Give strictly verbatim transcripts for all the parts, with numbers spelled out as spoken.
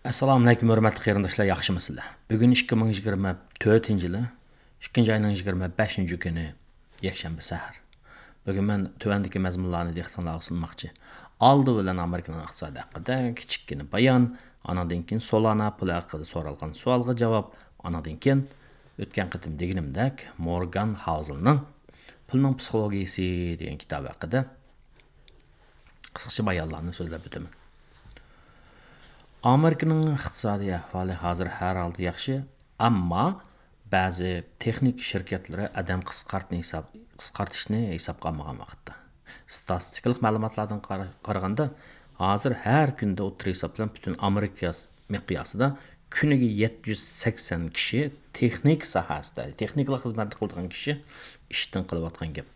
ئەسسالامۇئەلەيكۇم، ھۆرمەتلىك قېرىنداشلار، ياخشىمۇسىلەر؟ بۈگۈن ئىككى مىڭ يىگىرمە تۆتىنچى يىلى ئىككىنچى ئاينىڭ يىگىرمە بەشىنچى كۈنى، يەكشەنبە سەھەر. بۈگۈن مەن تۆۋەندىكى مەزمۇنلارنى دىققىتىڭلارغا سۇنماقچى. ئالدى بىلەن ئامېرىكىنىڭ ئىقتىسادى ھەققىدە كىچىككىنە بايان، ئانىڭدىن كېيىن سولانا پۇلى ھەققىدە سورالغان سوئالغا جاۋاب، ئانىڭدىن كېيىن ئۆتكەن قېتىم دېگىنىمدەك مورگان ھاۋزېلنىڭ پۇلنىڭ پسىخولوگىيىسى دېگەن كىتابى ھەققىدە قىسقىچە بايانلارنى سۆزلەپ ئۆتىمەن. ئامېرىكىنىڭ ئىقتىسادىي ئەھۋالى ھازىر ھەر ھالدا ياخشى، ئەمما بەزى تېخنىكا شىركەتلىرى ئادەم قىسقارتنى ھېساب-، قىسقارتىشنى ھېسابقا ئالمىغان ۋاقىتتا، ئىستاتىستىكىلىق مەلۇماتلاردىن قارا-، قارىغاندا، ھازىر ھەر كۈندە ئوتتۇرا ھېساب بىلەن پۈتۈن ئامېرىكا مىقياسىدا كۈنىگە يەتتە يۈز سەكسەن كىشى تېخنىكا ساھەسىدە، تېخنىكىلىق خىزمەتنى قىلىدىغان كىشى ئىشتىن قېلىۋاتقان گەپ.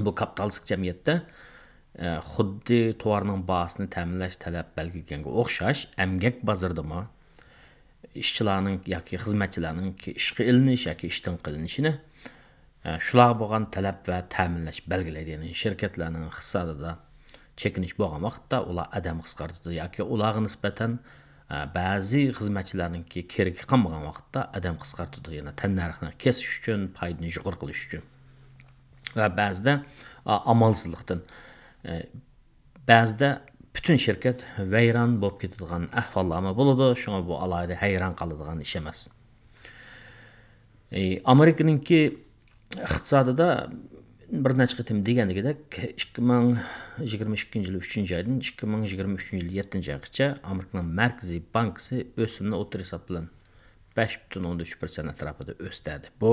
بۇ كاپىتالىستىك جەمئىيەتتە، ئە، خۇددى تاۋارنىڭ باھاسىنى تەمىنلەش تەلەپ بەلگىلىگەنگە ئوخشاش، ئەمگەك بازىرىدىمۇ ئىشچىلارنىڭ ياكى خىزمەتچىلەرنىڭ ئىشقا ئېلىنىش ياكى ئىشتىن قېلىنىشىنى، ئە، شۇلارغا بولغان تەلەپ ۋە تەمىنلەش بەلگىلەيدۇ. يەنى شىركەتلەرنىڭ ئىقتىسادىدا چېكىنىش بولغان ۋاقىتتا ئۇلار ئادەم قىسقارتىدۇ ياكى ئۇلارغا نىسبەتەن، ئە، بەزى خىزمەتچىلەرنىڭكى كىرىكى قالمىغان ۋاقىتتا ئادەم قىسقارتىدۇ. يەنى تەننەرخنى كېسىش ئۈچۈن، پايدىنى يۇقىرى قىلىش ئۈچۈن. ۋە بەزىدە، ئا-، ئامالسىزلىقتىن، ئە، بەزىدە پۈتۈن شىركەت ۋەيران بولۇپ كېتىدىغان ئەھۋاللارمۇ بولىدۇ. شۇڭا بۇ ئالاھىدە ھەيران قالىدىغان ئىش ئەمەس. ئى، ئامېرىكىنىڭكى ئىقتىسادىدا بىر نەچچە قېتىم دېگەندىكىدەك، ئىككى مىڭ يىگىرمە ئىككىنچى يىل ئۈچىنچى ئايدىن ئىككى مىڭ يىگىرمە ئۈچىنچى يىل يەتتىنچى ئايغىچە ئامېرىكىنىڭ مەركىزىي بانكىسى ئۆسۈمنى ئوتتۇرا ھېساب بىلەن بەش پۈتۈن ئوندىن ئۈچ پىرسەنت ئەتراپىدا ئۆستۈردى. بۇ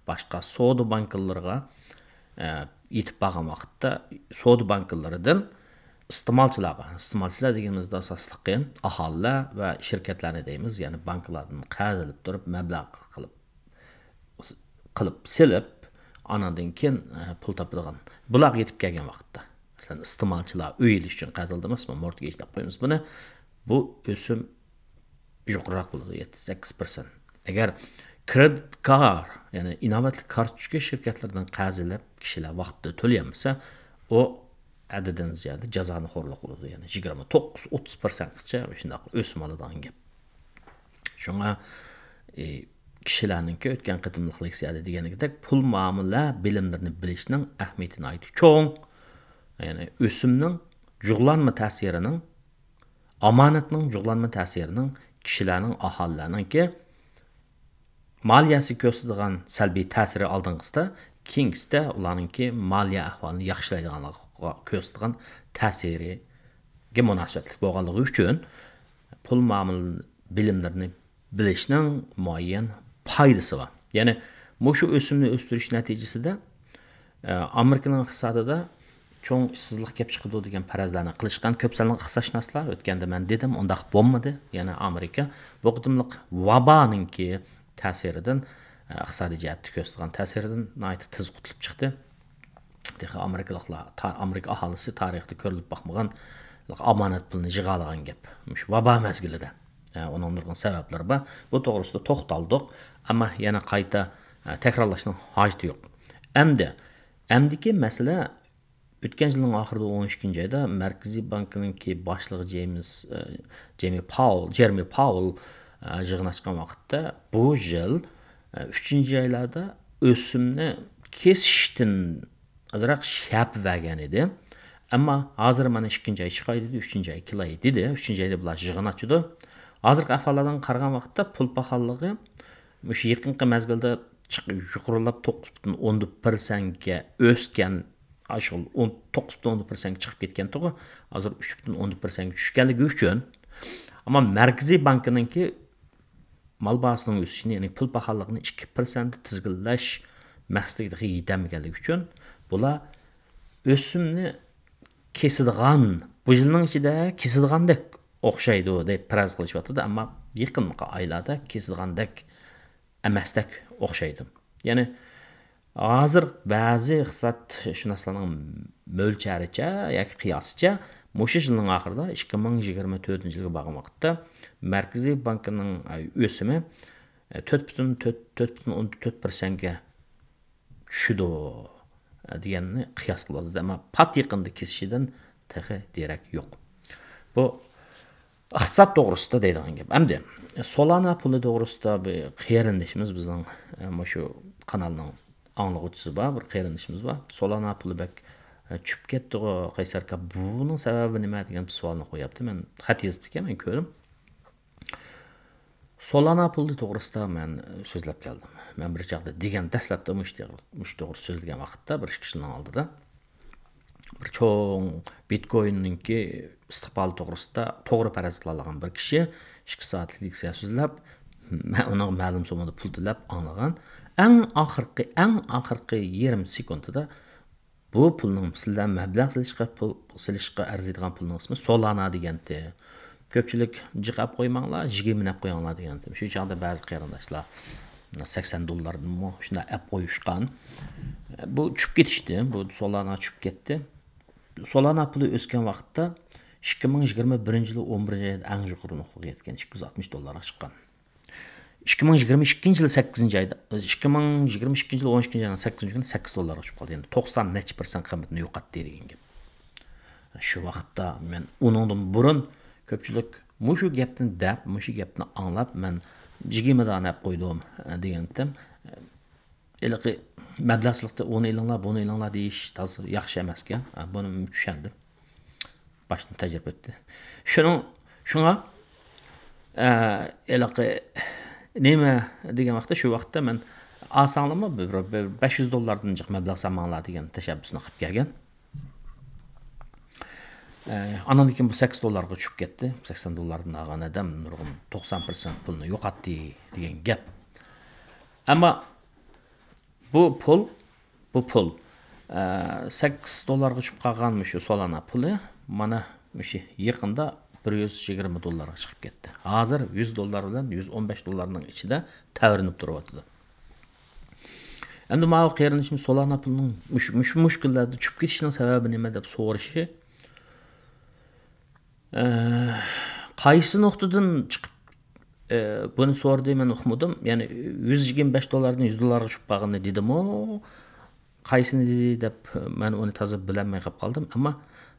باشقا سودا بانكىلىرىغا، ئە، يېتىپ بارغان ۋاقىتتا سودا بانكىلىرىدىن ئىستېمالچىلارغا، ئىستېمالچىلار دېگىنىمىزدە ئاساسلىقى ئاھالىلەر ۋە شىركەتلەرنى دەيمىز، يەنى بانكىلاردىن قەرز ئېلىپ تۇرۇپ مەبلەغ قىلىپ، قىلىپ سېلىپ، ئاناندىن كېيىن، ئە، پۇل تاپىدىغان. بۇلارغا يېتىپ كەلگەن ۋاقىتتا، مەسىلەن، ئىستېمالچىلار ئۆي ئېلىش ئۈچۈن قەرز ئالدى ئەمەسمۇ، مورتگېج دەپ قويىمىز بۇنى. بۇ ئۆسۈم يۇقىرىراق بولىدۇ، يەتتە سەككىز پىرسەنت. ئەگەر كرېدىت كارت، يەنى ئىناۋەتلىك كارتوچكا شىركەتلىرىدىن قەرز ئېلىپ، كىشىلەر ۋاقتىدا تۆلىيەلمىسە، ئۇ ھەددىدىن زىيادە جازانى خورلۇق بولىدۇ. يەنى يىگىرمە توققۇز، ئوتتۇز پىرسەنتقىچە شۇنداق ئۆسۈم ئالىدىغان گەپ. شۇڭا، ئى، كىشىلەرنىڭكى ئۆتكەن قېتىملىق لېكسىيەدە دېگەنىكىدەك، پۇل مۇئامىلە بىلىملىرىنى بىلىشنىڭ ئەھمىيىتى ناھايىتى چوڭ. يەنى ئۆسۈمنىڭ جۇغلانما تەسىرىنىڭ، ئامانەتنىڭ جۇغلانما تەسىرىنىڭ كىشىلەرنىڭ، ئاھالىلەرنىڭكى مالىيەسىگە كۆرسىتىدىغان سەلبىي تەسىرى ئالدىنقىسىدا، كېيىنكىسىدە ئۇلارنىڭكى مالىيە ئەھۋالىنى ياخشىلايدىغانلىقىغا كۆرسىتىدىغان تەسىرىگە مۇناسىۋەتلىك بولغانلىقى ئۈچۈن، پۇل مۇئامىلە بىلىملىرىنى بىلىشنىڭ مۇئەييەن پايدىسى بار. يەنى مۇشۇ ئۆسۈمنى ئۆستۈرۈش نەتىجىسىدە، ئە، ئامېرىكىنىڭ ئىقتىسادىدا چوڭ ئىشسىزلىق كېلىپ چىقىدۇ دېگەن پەرەزلەرنى قىلىشقان كۆپ سانلىق ئىقتىسادشۇناسلار. ئۆتكەندە مەن دېدىم، ئۇنداق بولمىدى. يەنى ئامېرىكا بۇ قېتىملىق ۋابانىڭكى تەسىرىدىن، ئە، ئىقتىسادىي جەھەتتە كۆرسىتىدىغان تەسىرىدىن ناھايىتى تېز قۇتۇلۇپ چىقتى. تېخى ئامېرىكىلىقلار، تا-، ئامېرىكا ئاھالىسى تارىختا كۆرۈلۈپ باقمىغان ئامانەت پۇلىنى يىغالىغان گەپ. مۇشۇ ۋابا مەزگىلىدە. ئە، ئۇنىڭ نۇرغۇن سەۋەبلىرى بار. بۇ توغرىسىدا توختالدۇق. ئەمما يەنە قايتا، ئە، تەكرارلاشنىڭ ھاجىتى يوق. ئەمدى، ئەمدىكى مەسىلە، ئۆتكەن يىلنىڭ ئاخىرىدا، ئون ئىككىنچى ئايدا مەركىزىي بانكىنىڭكى باشلىقى جېيمس، ئە، جېيمى پاول، جېرېمى پاول، ئە، يىغىن ئاچقان ۋاقىتتا، بۇ يىل، ئە، ئۈچىنچى ئايلاردا ئۆسۈمنى كېسىشتىن ئازراق شەپە بەرگەن ئىدى. ئەمما ھازىر مانا ئىككىنچى ئاي چىقاي دېدى، ئۈچىنچى ئاي كېلەي دېدى. ئۈچىنچى ئايدا بۇلار يىغىن ئاچىدۇ. ھازىرقى ئەھۋاللاردىن قارىغان ۋاقىتتا پۇل پاخاللىقى مۇشۇ يېقىنقى مەزگىلدە چىق-، يۇقىرىلاپ توققۇز پۈتۈن ئوندىن بىر پىرسەنتكە ئۆسكەن، ئاشۇ ئون، توققۇز پۈتۈن ئوندىن بىر پىرسەنتكە چىقىپ كەتكەنتىغۇ، ھازىر ئۈچ پۈتۈن ئوندىن بىر پىرسەنتكە چۈشكەنلىكى ئۈچۈن، ئەمما مەركىزىي بانكىنىڭكى مال باھاسىنىڭ ئۆسۈشىنى، يەنى پۇل پاخاللىقىنى ئىككى پىرسەنتتە تىزگىنلەش مەقسىتىگە تېخى يېتەلمىگەنلىكى ئۈچۈن، بۇلار ئۆسۈمنى كېسىدىغان، بۇ يىلنىڭ ئىچىدە كېسىدىغاندەك ئوخشايدۇ دەپ پەرەز قىلىشىۋاتىدۇ، ئەمما يېقىنقى ئايلاردا كېسىدىغاندەك ئەمەستەك ئوخشايدۇ. يەنى ھازىر بەزى ئىقتىسادشۇناسلارنىڭ مۆلچەرىچە ياكى قىياسىچە، مۇشۇ يىلنىڭ ئاخىرىدا، ئىككى مىڭ يىگىرمە تۆتىنچى يىلغا بارغان ۋاقىتتا، مەركىزىي بانكىنىڭ ئۆسۈمى تۆت پۈتۈن تۆت، تۆت پۈتۈن ئوندىن تۆت پىرسەنتكە چۈشىدۇ دېگەننى قىياس قىلىۋاتىدۇ. ئەمما پات يېقىندا كېسىشىدىن تېخى دېرەك يوق. بۇ ئىقتىساد توغرىسىدا دەيدىغان گەپ. ئەمدى سولانا پۇلى توغرىسىدا بىر قېرىندىشىمىز، بىزنىڭ، ئە، مۇشۇ قانالنىڭ ئاڭلىغۇچىسى بار، بىر قېرىندىشىمىز بار. سولانا پۇلى بەك، ئە، چۈشۈپ كەتتىغۇ، قەيسەر ئاكا، بۇنىڭ سەۋەبى نېمە دېگەن بىر سوئالنى قويۇپتۇ. مەن خەت يېزىپتىكەن، مەن كۆردۈم. سولانا پۇلى توغرىسىدا مەن سۆزلەپ كەلدىم. مەن بىر چاغدا دېگەن، دەسلەپتە مۇشۇ، مۇشۇ توغرا سۆزلىگەن ۋاقىتتا بىر ئىككى كىشىنىڭ ئالدىدا بىر چوڭ بىتكويننىڭكى ئىستىقبالى توغرىسىدا توغرا پەرەز قىلالىغان بىر كىشى ئىككى سائەتلىك لېكسىيە سۆزلەپ، مەن ئۇنىڭغا مەلۇم سوممىدا پۇل تۆلەپ ئاڭلىغان. ئەڭ ئاخىرقى، ئەڭ ئاخىرقى يېرىم سېكۇنتىدا بۇ پۇلنىڭ سىلەر مەبلەغ سېلىشقا، پۇل سېلىشقا ئەرزىيدىغان پۇلنىڭ ئىسمى سولانا دېگەنتى. كۆپچىلىك جىق ئەپ قويماڭلار، يىگىرمە ئەپ قويۇڭلار دېگەنتى. شۇ چاغدا بەزى قېرىنداشلار سەكسەن دوللاردىنمۇ شۇنداق ئەپ قويۇشقان. بۇ چۈشۈپ كېتىشتى، بۇ سولانا چۈشۈپ كەتتى. سولانا پۇلى ئۆسكەن ۋاقىتتا ئىككى مىڭ يىگىرمە بىرىنچى يىلى ئون بىرىنچى ئايدا ئەڭ يۇقىرى نۇقتىغا يەتكەن، ئىككى يۈز ئاتمىش دوللارغا چىققان. ئىككى مىڭ يىگىرمە ئىككىنچى يىلى سەككىزىنچى ئايدا، ئىككى مىڭ يىگىرمە ئىككىنچى يىلى ئون ئىككىنچى ئاينىڭ سەككىزىنچى كۈنى سەككىز دوللارغا چۈشۈپ قالدى. يەنى توقسان نەچچە پىرسەنت قىممىتىنى يوقاتتى دېگەن گەپ. شۇ ۋاقىتتا مەن ئۇنىڭدىن بۇرۇن كۆپچىلىك مۇشۇ گەپنى دەپ، مۇشۇ گەپنى ئاڭلاپ، مەن يىگىرمە دانە ئەپ قويدۇم، ئە، دېگەنتىم. ھېلىقى مەبلەغچىلىكتە ئۇنى ئېلىڭلار، بۇنى ئېلىڭلار دېيىش تازا ياخشى ئەمەسكەن. ئە، بۇنى چۈشەندىم. باشتىن تەجرىبە ئۆتتى. شۇنىڭ، شۇڭا، ئە، ھېلىقى نېمە دېگەن ۋاقىتتا، شۇ ۋاقىتتا مەن ئالساڭلارمۇ بىر، بىر بەش يۈز دوللاردىن جىق مەبلەغ سالماڭلار دېگەن تەشەببۇسنى قىلىپ كەلگەن. ئە، ئانان كېيىن بۇ سەككىز دوللارغا چۈشۈپ كەتتى. سەكسەن دوللاردىن ئالغان ئادەم نۇرغۇن توقسان پىرسەنت پۇلنى يوقاتتى دېگەن گەپ. ئەمما بۇ پۇل، بۇ پۇل، ئە، سەككىز دوللارغا چۈشۈپ قالغان مۇشۇ سولانا پۇلى مانا مۇشۇ يېقىندا بىر يۈز يىگىرمە دوللارغا چىقىپ كەتتى. ھازىر يۈز دوللار بىلەن يۈز ئون بەش دوللارنىڭ ئىچىدە تەۋرىنىپ تۇرۇۋاتىدۇ. ئەمدى ماۋۇ قېرىندىشىمىز سولانا پۇلنىڭ مۇشۇ، مۇشۇ، مۇشۇ كۈنلەردە چۈشۈپ كېتىشىنىڭ سەۋەبى نېمە دەپ سورىشى، ئە، قايسى نۇقتىدىن چىقىپ، ئە، بۇنى سورىدى، مەن ئۇقمىدىم. يەنى يۈز يىگىرمە بەش دوللاردىن يۈز دوللارغا چۈشۈپ قالغىنىنى دېدىمۇ، قايسىنى دېدى دەپ مەن ئۇنى تازا بىلەلمەي قاپ قالدىم. ئەمما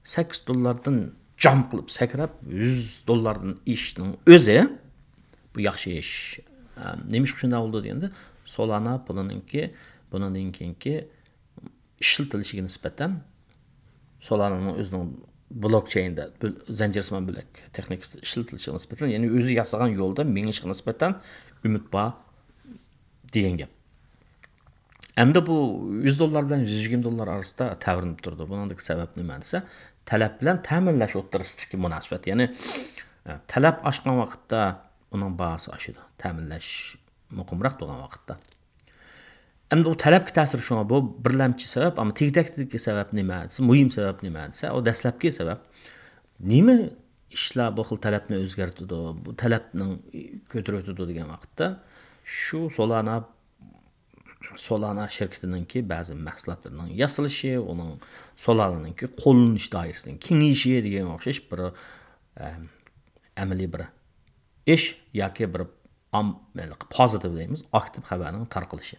سەككىز دوللاردىن جام قىلىپ سەكرەپ، يۈز دوللاردىن ئېشىشنىڭ ئۆزى بۇ ياخشى ئىش. ئە، نېمىشقا شۇنداق بولدى دېگەندە، سولانا پۇلىنىڭكى بۇنىڭدىن كېيىنكى ئىشلىتىلىشىگە نىسبەتەن، سولانانىڭ ئۆزىنىڭ بلوكچېيندا بۆل-، زەنجىرسىمان بۆلەك تېخنىكىسى ئىشلىتىلىشىگە نىسبەتەن، يەنى ئۆزى ياسىغان يولدا مېڭىشىغا نىسبەتەن ئۈمىد بار دېگەن گەپ. ئەمدى بۇ يۈز دوللار بىلەن يۈز يىگىرمە دوللار ئارىسىدا تەۋرىنىپ تۇرىدۇ. بۇنىڭدىكى سەۋەب نېمە دېسە، تەلەپ بىلەن تەمىنلەش ئوتتۇرىسىدىكى مۇناسىۋەت. يەنى، ئە، تەلەپ ئاشقان ۋاقىتتا ئۇنىڭ باھاسى ئاشىدۇ. تەمىنلەش مۇقىمراق تۇرغان ۋاقىتتا. ئەمدى بۇ تەلەپكە تەسىرى شۇڭا بۇ بىرلەمچى سەۋەب، ئەمما تېگى-تەكتىدىكى سەۋەب نېمە دېسە، مۇھىم سەۋەب نېمە دېسە، ئۇ دەسلەپكى سەۋەب. نېمە ئىشلار بۇ خىل تەلەپنى ئۆزگەرتىدۇ، بۇ تەلەپنىڭ كۆتۈرۈۋېتىدۇ دېگەن ۋاقىتتا، شۇ سولانا، سولانا شىركىتىنىڭكى بەزى مەھسۇلاتلىرىنىڭ ياسىلىشى، ئۇنىڭ سولانانىڭكى قوللىنىش دائىرىسىنىڭ كېڭىيىشى دېگەنگە ئوخشاش بىر، ئە، ئەمەلىي بىر ئىش ياكى بىر ئام-، پوزىتىپ دەيمىز، ئاكتىپ خەۋەرنىڭ تارقىلىشى.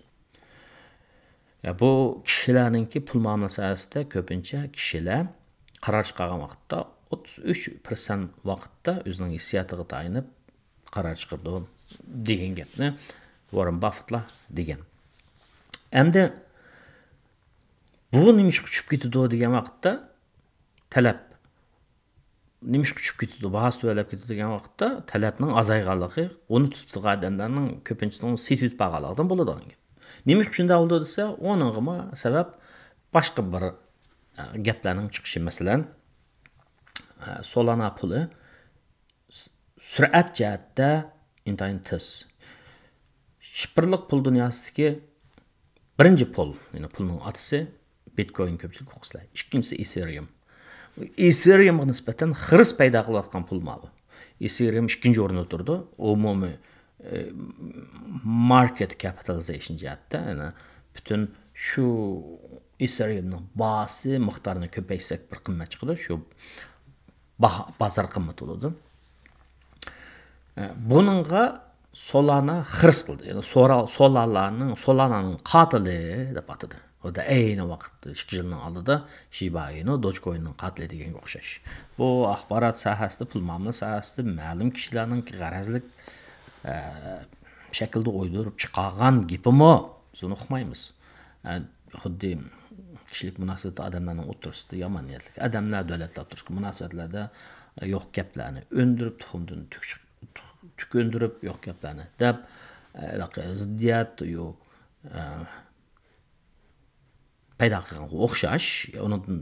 يا، بۇ كىشىلەرنىڭكى پۇل مۇئامىلە ساھەسىدە كۆپىنچە كىشىلەر قارار چىقارغان ۋاقىتتا ئوتتۇز ئۈچ پىرسەنت ۋاقىتتا ئۆزىنىڭ ھېسسىياتىغا تايىنىپ قارار چىقىرىدۇ دېگەن گەپنى ۋاررېن باففېتلا دېگەن. ئەمدى بۇ نېمىشقا چۈشۈپ كېتىدۇ دېگەن ۋاقىتتا، تەلەپ نېمىشقا چۈشۈپ كېتىدۇ، باھاسى تۆۋەنلەپ كېتىدۇ دېگەن ۋاقىتتا، تەلەپنىڭ ئازايغانلىقى، ئۇنى تۇتۇپ تۇرغان ئادەملەرنىڭ كۆپىنچىسىنىڭ سېتىۋېتىپ بارغانلىقىدىن بولىدىغان گەپ. نېمىشقا شۇنداق بولىدۇ دېسە، ئۇنىڭغىمۇ سەۋەب باشقا بىر، ئە، گەپلەرنىڭ چىقىشى. مەسىلەن، ئە، سولانا پۇلى س-، سۈرئەت جەھەتتە ئىنتايىن تېز. شىفىرلىق پۇل دۇنياسىدىكى بىرىنچى پۇل، يەنى پۇلنىڭ ئاتىسى بىتكوين، كۆپچىلىك ئۇقىسىلەر. ئىككىنچىسى ئېسېرىيۇم. ئېسېرىيۇمغا نىسبەتەن خىرىس پەيدا قىلىۋاتقان پۇل ماۋۇ. ئېسېرىيۇم ئىككىنچى ئورۇندا تۇرىدۇ. ئومۇمىي، ئى، ماركېت كەپىتالىزېيشن جەھەتتە، يەنى پۈتۈن شۇ ئېسېرىيۇمنىڭ باھاسى مىقدارىنى كۆپەيتسەك بىر قىممەت چىقىدۇ. شۇ باھا، بازار قىممىتى بولىدۇ. ئە، بۇنىڭغا سولانا خىرىس قىلدى. يەنى سولا-، سولانانىڭ، سولانانىڭ قاتىلى دەپ ئاتىدى. خۇددى ئەينى ۋاقىتتا ئىككى يىلنىڭ ئالدىدا شىبا ئىنۇ دوجكويننىڭ قاتىلى دېگەنگە ئوخشاش. بۇ ئاخبارات ساھەسىدە، پۇل مۇئامىلە ساھەسىدە مەلۇم كىشىلەرنىڭ غەرەزلىك، ئە، شەكىلدە ئويدۇرۇپ چىقارغان گېپىمۇ، بىز ئۇنى ئۇقمايمىز. ئە، خۇددى كىشىلىك مۇناسىۋەتتە ئادەملەرنىڭ ئوتتۇرىسىدا يامان نىيەتلىك ئادەملەر، دۆلەتلەر ئوتتۇرىسىدىكى مۇناسىۋەتلەردە يوق گەپلەرنى ئۆندۈرۈپ، تۇخۇمدىن تۈك چىق-، تۈك، تۈك ئۆندۈرۈپ، يوق گەپلەرنى دەپ، ئە، ھېلىقى زىددىيەت، يو-، ئە، پەيدا قىلغانغا ئوخشاش، ئۇنىڭدىن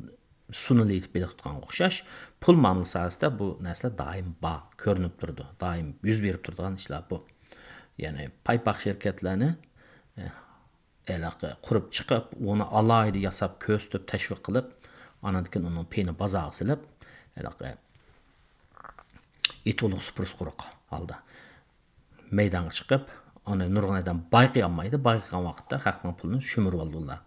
سۇنىلى ئېتىپ پەيدا تۇتقانغا ئوخشاش، پۇل مۇئامىلە ساھەسىدە بۇ نەرسىلەر دائىم بار، كۆرۈنۈپ تۇرىدۇ، دائىم يۈز بېرىپ تۇرىدىغان ئىشلار بۇ. يەنى پايپاق شىركەتلەرنى، ئە، ھېلىقى قۇرۇپ چىقىپ، ئۇنى ئالاھىدە ياساپ، كۆرسىتىپ، تەشۋىق قىلىپ، ئانان كېيىن ئۇنىڭ پېيىنى بازارغا سېلىپ، ھېلىقى ئېتى ئۇلۇغ سۇپرىسى قۇرۇق ھالدا مەيدانغا چىقىپ، ئۇنى نۇرغۇن ئادەم بايقىيالمايدۇ. بايقىغان ۋاقىتتا خەقنىڭ پۇلىنى شۈمۈرۈۋالىدۇ ئۇلار.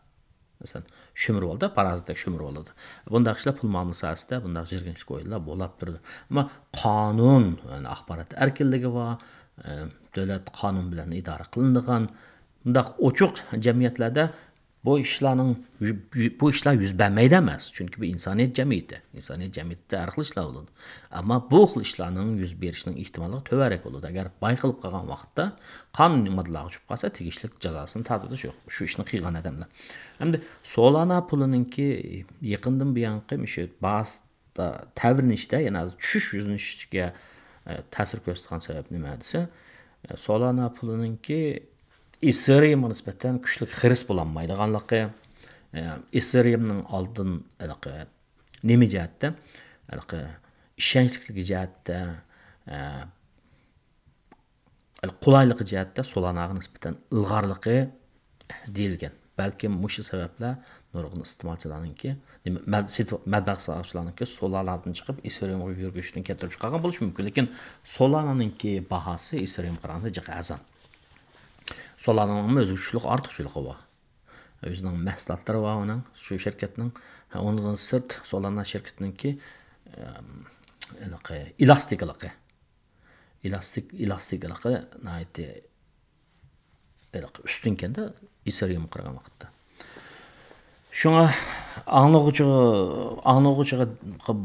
مەسىلەن، شۈمۈرۈۋالدى، پارازىتتەك شۈمۈرۈۋالىدۇ. بۇنداق ئىشلار پۇل مۇئامىلە ساھەسىدە بۇنداق يىرگىنچلىك ئويۇنلار بولاپ تۇرىدۇ. ئەمما قانۇن، يەنى ئاخبارات ئەركىنلىكى بار، ئە، دۆلەت قانۇن بىلەن ئىدارە قىلىنىدىغان، بۇنداق ئوچۇق جەمئىيەتلەردە بۇ ئىشلارنىڭ، بۇ ئىشلار يۈز بەرمەيدۇ ئەمەس. چۈنكى بۇ ئىنسانىيەت جەمئىيىتى. ئىنسانىيەت جەمئىيىتىدە ھەر خىل ئىشلار بولىدۇ. ئەمما بۇ خىل ئىشلارنىڭ يۈز بېرىشىنىڭ ئېھتىماللىقى تۆۋەنرەك بولىدۇ. ئەگەر بايقىلىپ قالغان ۋاقىتتا قانۇنىي ماددىلارغا چۈشۈپ قالسا، تېگىشلىك جازاسىنى تارتىدۇ شۇ، شۇ ئىشنى قىلغان ئادەملەر. ئەمدى سولانا پۇلىنىڭكى يېقىندىن بۇيانقى مۇشۇ باھاسىدا تەۋرىنىشتە، يەنى ھازىر چۈشۈش يۈزلىنىشىگە، ئە، تەسىر كۆرسىتىدىغان سەۋەب نېمە دېسە، ئە، سولانا پۇلىنىڭكى ئېسېرىيۇمغا نىسبەتەن كۈچلۈك خىرىس بولالمايدىغانلىقى، ئە، ئېسېرىيۇمنىڭ ئالدىن ھېلىقى نېمە جەھەتتە؟ ھېلىقى ئىشەنچلىكلىكى جەھەتتە، ئە، قولايلىقى جەھەتتە سولاناغا نىسبەتەن ئىلغارلىقى دېيىلگەن. بەلكىم مۇشۇ سەۋەبلەر نۇرغۇن ئىستېمالچىلارنىڭكى، نېمە، مەب-، سېتىپ، مەبلەغ سالغۇچىلارنىڭكى سولانادىن چىقىپ، ئېسېرىيۇمغا يۈرۈشىنى كەلتۈرۈپ چىقارغان بولۇشى مۇمكىن. لېكىن سولانانىڭكى باھاسى ئېسېرىيۇمغا قارىغاندا جىق ئەرزان. سولانانىڭمۇ ئۆزگىچىلىك، ئارتۇقچىلىقى بار. ئۆزىنىڭ مەھسۇلاتلىرى بار ئۇنىڭ، شۇ شىركەتنىڭ. ھە، ئۇنىڭدىن سىرت سولانان شىركىتىنىڭكى، ئەم، ھېلىقى ئېلاستىكىلىقى. ئېلاستىك، ئېلاستىكىلىقى ناھايىتى ھېلىقى ئۈستۈنكەندە ئېسېرىيۇمغا قارىغان ۋاقىتتا. شۇڭا ئاڭلىغۇچىغا، ئاڭلىغۇچىغا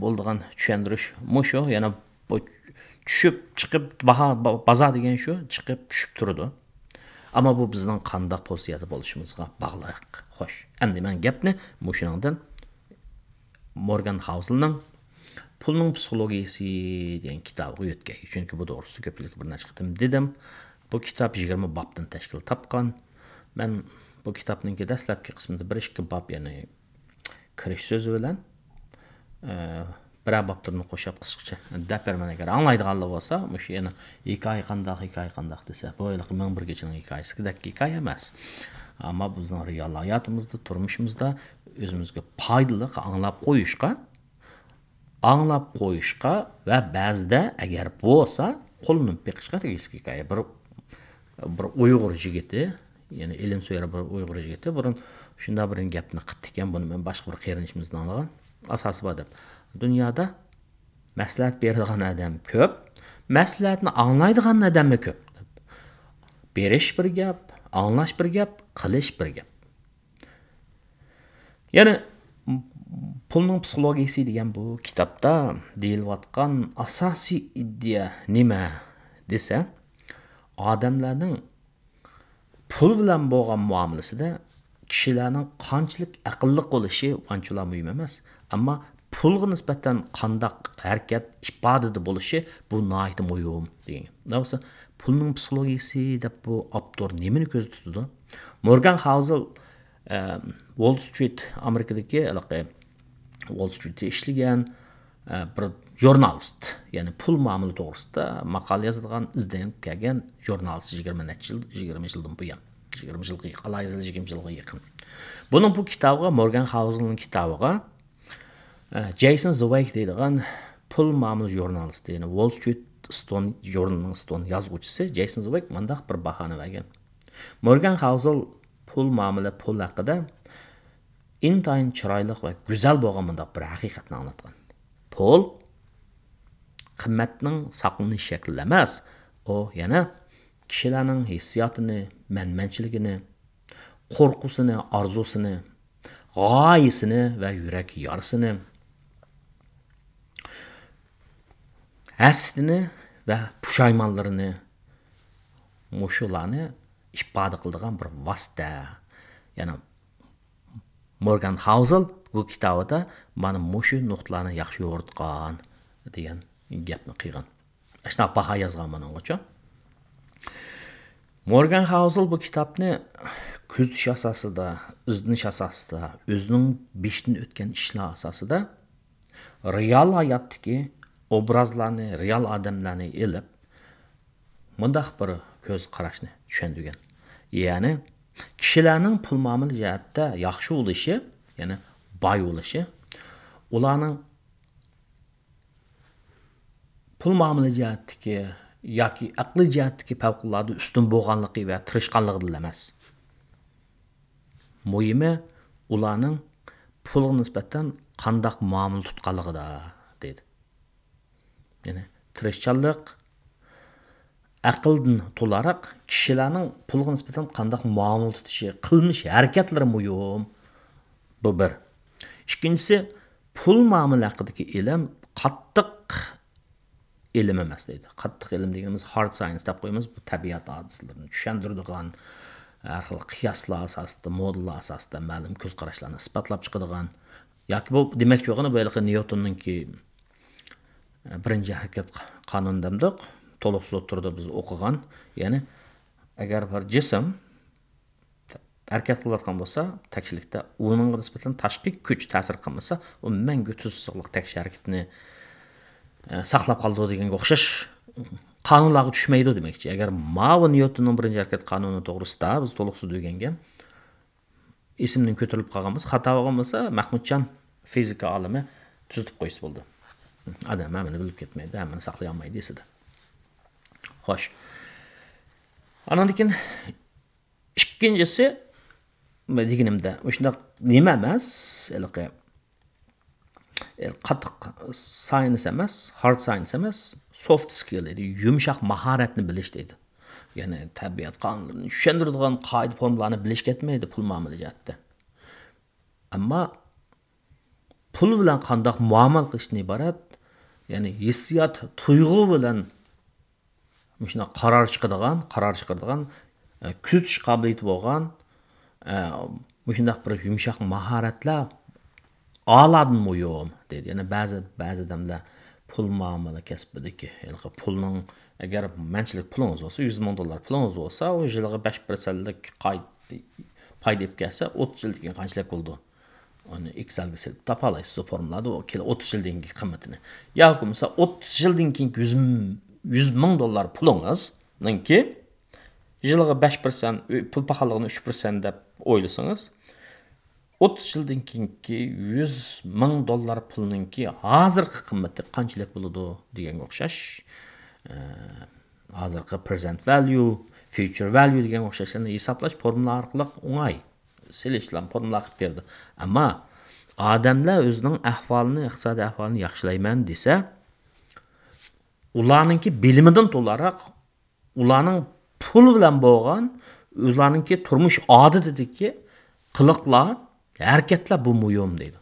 بولىدىغان چۈشەندۈرۈش مۇشۇ. يەنە بۇ چۈشۈپ چىقىپ باھا، با-، بازار دېگەن شۇ، چىقىپ چۈشۈپ تۇرىدۇ. ئەمما بۇ بىزنىڭ قانداق پوزىتسىيەدە بولۇشىمىزغا باغلىق. خوش، ئەمدى مەن گەپنى مۇشۇنىڭدىن مورگان خاۋزېلنىڭ پۇلنىڭ پسىخولوگىيىسى دېگەن كىتابىغا يۆتكەي. چۈنكى بۇ توغرىسىدا كۆپچىلىككە بىر نەچچە قېتىم دېدىم. بۇ كىتاب يىگىرمە بابتىن تەشكىل تاپقان. مەن بۇ كىتابنىڭكى دەسلەپكى قىسمىدا بىر ئىككى باب، يەنى كىرىش سۆزى بىلەن، ئە، بىرەر بابلىرىنى قوشاپ قىسقىچە دەپ بېرىمەن. ئەگەر ئاڭلايدىغانلار بولسا، مۇشۇ يەنە ھېكايە قانداق، ھېكايە قانداق دېسە، بۇ ھېلىقى مىڭ بىر كېچىنىڭ ھېكايىسىدەك ھېكايە ئەمەس. ئەمما بىزنىڭ رېئال ھاياتىمىزدا، تۇرمۇشىمىزدا ئۆزىمىزگە پايدىلىق ئاڭلاپ قويۇشقا، ئاڭلاپ قويۇشقا ۋە بەزىدە ئەگەر بولسا قوللىنىپ بېقىشقا تېگىشلىك ھېكايە. بىر، بىر ئۇيغۇر يىگىتى، يەنى ئىلىمسۆيەر بىر ئۇيغۇر يىگىتى بۇرۇن شۇنداق بىر گەپنى قىپتىكەن، بۇنى مەن باشقا بىر قېرىندىشىمىزدىن ئاڭلىغان. ئاساسى بار دەپ. دۇنيادا مەسلىھەت بېرىدىغان ئادەم كۆپ، مەسلىھەتنى ئاڭلايدىغان ئادەممۇ كۆپ. بېرىش بىر گەپ، ئاڭلاش بىر گەپ، قىلىش بىر گەپ. يەنى، پۇلنىڭ پسىخولوگىيىسى دېگەن بۇ كىتابتا دېيىلىۋاتقان ئاساسىي ئىدىيە نېمە دېسە، ئادەملەرنىڭ پۇل بىلەن بولغان مۇئامىلىسىدە كىشىلەرنىڭ قانچىلىك ئەقىللىق بولۇشى ئانچىلا مۇھىم ئەمەس، ئەمما پۇلغا نىسبەتەن قانداق ھەرىكەت ئىپادىدە بولۇشى، بۇ ناھايىتى مۇھىم دېگەن. بولسا، پۇلنىڭ پسىخولوگىيىسى دەپ بۇ ئاپتور نېمىنى كۆزدە تۇتىدۇ؟ مورگان خاۋزېل، ئە، ۋول سترىت، ئامېرىكىدىكى ھېلىقى ۋول سترىتتا ئىشلىگەن، ئە، بىر ژۇرنالىست، يەنى پۇل مۇئامىلە توغرىسىدا ماقالە يازىدىغان، ئىزدىنىپ كەلگەن ژۇرنالىست، يىگىرمە نەچچە يىل، يىگىرمە يىلدىن بۇيان، يىگىرمە يىلغا يېقىن، ئالاھىدە يىگىرمە يىلغا يېقىن. بۇنىڭ بۇ كىتابىغا، مورگان خاۋزېلنىڭ كىتابىغا، ئە، جېيسون زۋېيك دەيدىغان پۇل مۇئامىلە ژۇرنالىستى، يەنى ۋول سترىت ستون ژۇرنىلىنىڭ ستون يازغۇچىسى جېيسون زۋېيك مۇنداق بىر باھانى بەرگەن. مورگان خاۋزېل پۇل مۇئامىلە، پۇل ھەققىدە ئىنتايىن چىرايلىق ۋە گۈزەل بولغان مۇنداق بىر ھەقىقەتنى ئاڭلاتقان. پۇل قىممەتنىڭ ساقلىنىش شەكلى ئەمەس، ئۇ يەنە كىشىلەرنىڭ ھېسسىياتىنى، مەنمەنچىلىكىنى، قورقۇسىنى، ئارزۇسىنى، غايىسىنى ۋە يۈرەك يارىسىنى، ھەسىتىنى ۋە پۇشايمانلىرىنى، مۇشۇلارنى ئىپادە قىلىدىغان بىر ۋاسىتە. يەنى مورگان خاۋزېل بۇ كىتابىدا مانا مۇشۇ نۇقتىلارنى ياخشى يورۇتقان دېگەن گەپنى قىلغان. ئاشۇنداق باھا يازغان مانا ئۇنىڭغىچۇ. مورگان خاۋزېل بۇ كىتابنى كۆزىتىش ئاساسىدا، ئىزدىنىش ئاساسىدا، ئۆزىنىڭ بېشىدىن ئۆتكەن ئىشلار ئاساسىدا رېئال ھاياتتىكى ئوبرازلارنى، رېئال ئادەملەرنى ئېلىپ، مۇنداق بىر كۆز قاراشنى چۈشەندۈرگەن. يەنى كىشىلەرنىڭ پۇل مۇئامىلە جەھەتتە ياخشى بولۇشى، يەنى باي بولۇشى، ئۇلارنىڭ پۇل مۇئامىلە جەھەتتىكى ياكى ئەقلىي جەھەتتىكى پەۋقۇلئاددە ئۈستۈن بولغانلىقى ۋە تىرىشقانلىقىدىلا ئەمەس. مۇھىمى، ئۇلارنىڭ پۇلغا نىسبەتەن قانداق مۇئامىلە تۇتقانلىقىدا، دەيدۇ. يەنى تىرىشچانلىق، ئەقىلدىن تولاراق كىشىلەرنىڭ پۇلغا نىسبەتەن قانداق مۇئامىلە تۇتۇشى، قىلمىش ھەرىكەتلىرى مۇھىم. بۇ بىر. ئىككىنچىسى، پۇل مۇئامىلە ھەققىدىكى ئىلىم قاتتىق ئىلىم ئەمەس دەيدۇ. قاتتىق ئىلىم دېگىنىمىز ھارد ساينس دەپ قويىمىز. بۇ تەبىئەت ھادىسىلىرىنى چۈشەندۈرىدىغان، ھەر خىل قىياسلار ئاساسىدا، مودېللار ئاساسىدا مەلۇم كۆز قاراشلارنى ئىسپاتلاپ چىقىدىغان. ياكى بۇ دېمەكچى بولغىنى بۇ ھېلىقى نيۇتوننىڭكى، ئە، بىرىنچى ھەرىكەت قانۇنى دەمدۇق، تولۇقسىز ئوتتۇرىدا بىز ئوقۇغان. يەنى ئەگەر بىر جىسىم ھەرىكەت قىلىۋاتقان بولسا، تەكشىلىكتە ئۇنىڭغا نىسبەتەن تاشقى كۈچ تەسىر قىلمىسا، ئۇ مەڭگۈ تۇز سىزىقلىق تەكشى ھەرىكىتىنى، ئە، ساقلاپ قالىدۇ دېگەنگە ئوخشاش قانۇنلارغا چۈشمەيدۇ دېمەكچى. ئەگەر ماۋۇ نيۇتوننىڭ بىرىنچى ھەرىكەت قانۇنى توغرىسىدا بىز تولۇقسىز ئۆگەنگەن ئېسىمدىن كۆتۈرۈلۈپ قالغان بولسا، خاتا بولغان بولسا، مەھمۇتجان فىزىكا ئالىمى تۈزىتىپ قويسا بولدى. ئادەم ھەممىنى بىلىپ كەتمەيدۇ، ھەممىنى ساقلىيالمايدۇ ئېسىدە. خوش. ئاناندىن كېيىن ئىككىنچىسى، دېگىنىمدە، مۇشۇنداق نېمە ئەمەس، ھېلىقى، قاتتىق ساينس ئەمەس، ھارد ساينس ئەمەس، سوفت سكىل دەيدۇ، يۇمشاق ماھارەتنى بىلىش دەيدۇ. يەنى تەبىئەت قانۇنلىرىنى چۈشەندۈرىدىغان قائىدە فورمۇلارنى بىلىش كەتمەيدۇ پۇل مۇئامىلە جەھەتتە. ئەمما پۇل بىلەن قانداق مۇئامىلە قىلىشتىن ئىبارەت، يەنى ھېسسىيات، تۇيغۇ بىلەن مۇشۇنداق قارار چىقىدىغان، قارار چىقىرىدىغان، ئە، كۆزىتىش قابىلىيىتى بولغان، ئە، مۇشۇنداق بىر يۇمشاق ماھارەتلەر ئالادىن مۇھىم دەيدۇ. يەنى بەزى، بەزى ئادەملەر پۇل مۇئامىلە كەسپىدىكى ھېلىقى پۇلنىڭ، ئەگەر مەنچىلىك پۇلىڭىز بولسا، يۈز مىڭ دوللار پۇلىڭىز بولسا، ئۇ يىلىغا بەش پىرسەنتلىك قاي-، پايدا ئېلىپ كەلسە، ئوتتۇز يىلدىن كېيىن قانچىلىك بولىدۇ؟ ئۇنى ئېكسەلگە سېلىپ تاپالايسىز، ئۇ فورمۇلادىن ئۇ كېلە ئوتتۇز يىلدىن كېيىنكى قىممىتىنى. ياكى بولمىسا ئوتتۇز يىلدىن كېيىنكى يۈز، يۈز مىڭ دوللار پۇلىڭىزنىڭكى يىلىغا بەش پىرسەنت، پۇل پاخاللىقىنى ئۈچ پىرسەنت دەپ ئويلىسىڭىز، ئوتتۇز يىلدىن كېيىنكى يۈز مىڭ دوللار پۇلنىڭكى ھازىرقى قىممىتى قانچىلىك بولىدۇ دېگەنگە ئوخشاش، ئە، ھازىرقى پرېزېنت ۋەليۇ، فيۇچېر ۋەليۇ دېگەنگە ئوخشاشلارنى ھېسابلاش فورمۇلا ئارقىلىق ئوڭاي. سېلىشلارنى فورمۇلا قىلىپ بېرىدۇ. ئەمما ئادەملەر ئۆزىنىڭ ئەھۋالىنى، ئىقتىسادىي ئەھۋالىنى ياخشىلايمەن دېسە، ئۇلارنىڭكى بىلىمىدىن تولاراق، ئۇلارنىڭ پۇل بىلەن بولغان، ئۇلارنىڭكى تۇرمۇش ئادىتىدىكى قىلىقلار، ھەرىكەتلەر بۇ مۇھىم دەيدۇ.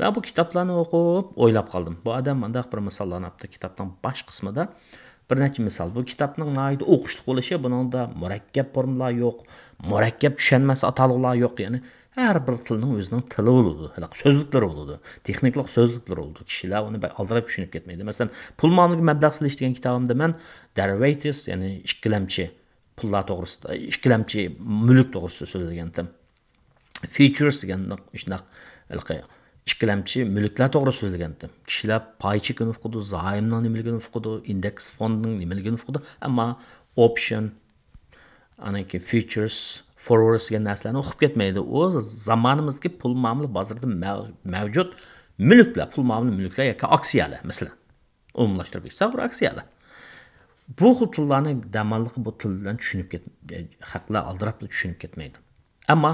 مەن بۇ كىتابلارنى ئوقۇپ ئويلاپ قالدىم. بۇ ئادەم مۇنداق بىر مىساللارنى ئاپتۇ. كىتابنىڭ باش قىسمىدا بىر نەچچە مىسال. بۇ كىتابنىڭ ناھايىتى ئوقۇشلۇق بولۇشى، بۇنىڭدا مۇرەككەپ فورمۇلىلار يوق، مۇرەككەپ چۈشەنمەس ئاتالغۇلار يوق. يەنى ھەر بىر تىلنىڭ ئۆزىنىڭ تىلى بولىدۇ، ھېلىقى سۆزلۈكلىرى بولىدۇ، تېخنىكىلىق سۆزلۈكلىرى بولىدۇ. كىشىلەر ئۇنى بەك ئالدىراپ چۈشىنىپ كەتمەيدۇ. مەسىلەن، پۇل مۇئامىلىگە مەبلەغ سېلىش دېگەن كىتابىمدا مەن دېرىۋەيتىس، يەنى ئىككىلەمچى پۇللار توغرىسىدا، ئىككىلەمچى مۈلۈك توغرىسىدا سۆزلىگەنتىم. فيۇچېرس دېگەن شۇنداق ھېلىقى ئىككىلەمچى مۈلۈكلەر توغرىسىدا سۆزلىگەنتىم. كىشىلەر پاي چېكىنى ئۇقىدۇ، زايومنىڭ نېمىلىكىنى ئۇقىدۇ، ئىندېكس فوندنىڭ نېمىلىكىنى ئۇقىدۇ، ئەمما ئوپشن، ئاندىن كېيىن فيۇچېرس، فورۋاردس دېگەن نەرسىلەرنى ئۇقۇپ كەتمەيدۇ. ئۇ زامانىمىزدىكى پۇل مۇئامىلە بازىرىدا مەۋ-، مەۋجۇت مۈلۈكلەر، پۇل مۇئامىلە مۈلۈكلەر ياكى ئاكسىيەلەر، مەسىلەن. ئومۇملاشتۇرۇپ ئېيتساق، بىر ئاكسىيەلەر. بۇ خىل تىللارنى دەماللىق بۇ تىل بىلەن چۈشىنىپ كەت-، خەقلەر ئالدىراپلا چۈشىنىپ كەتمەيدۇ. ئەمما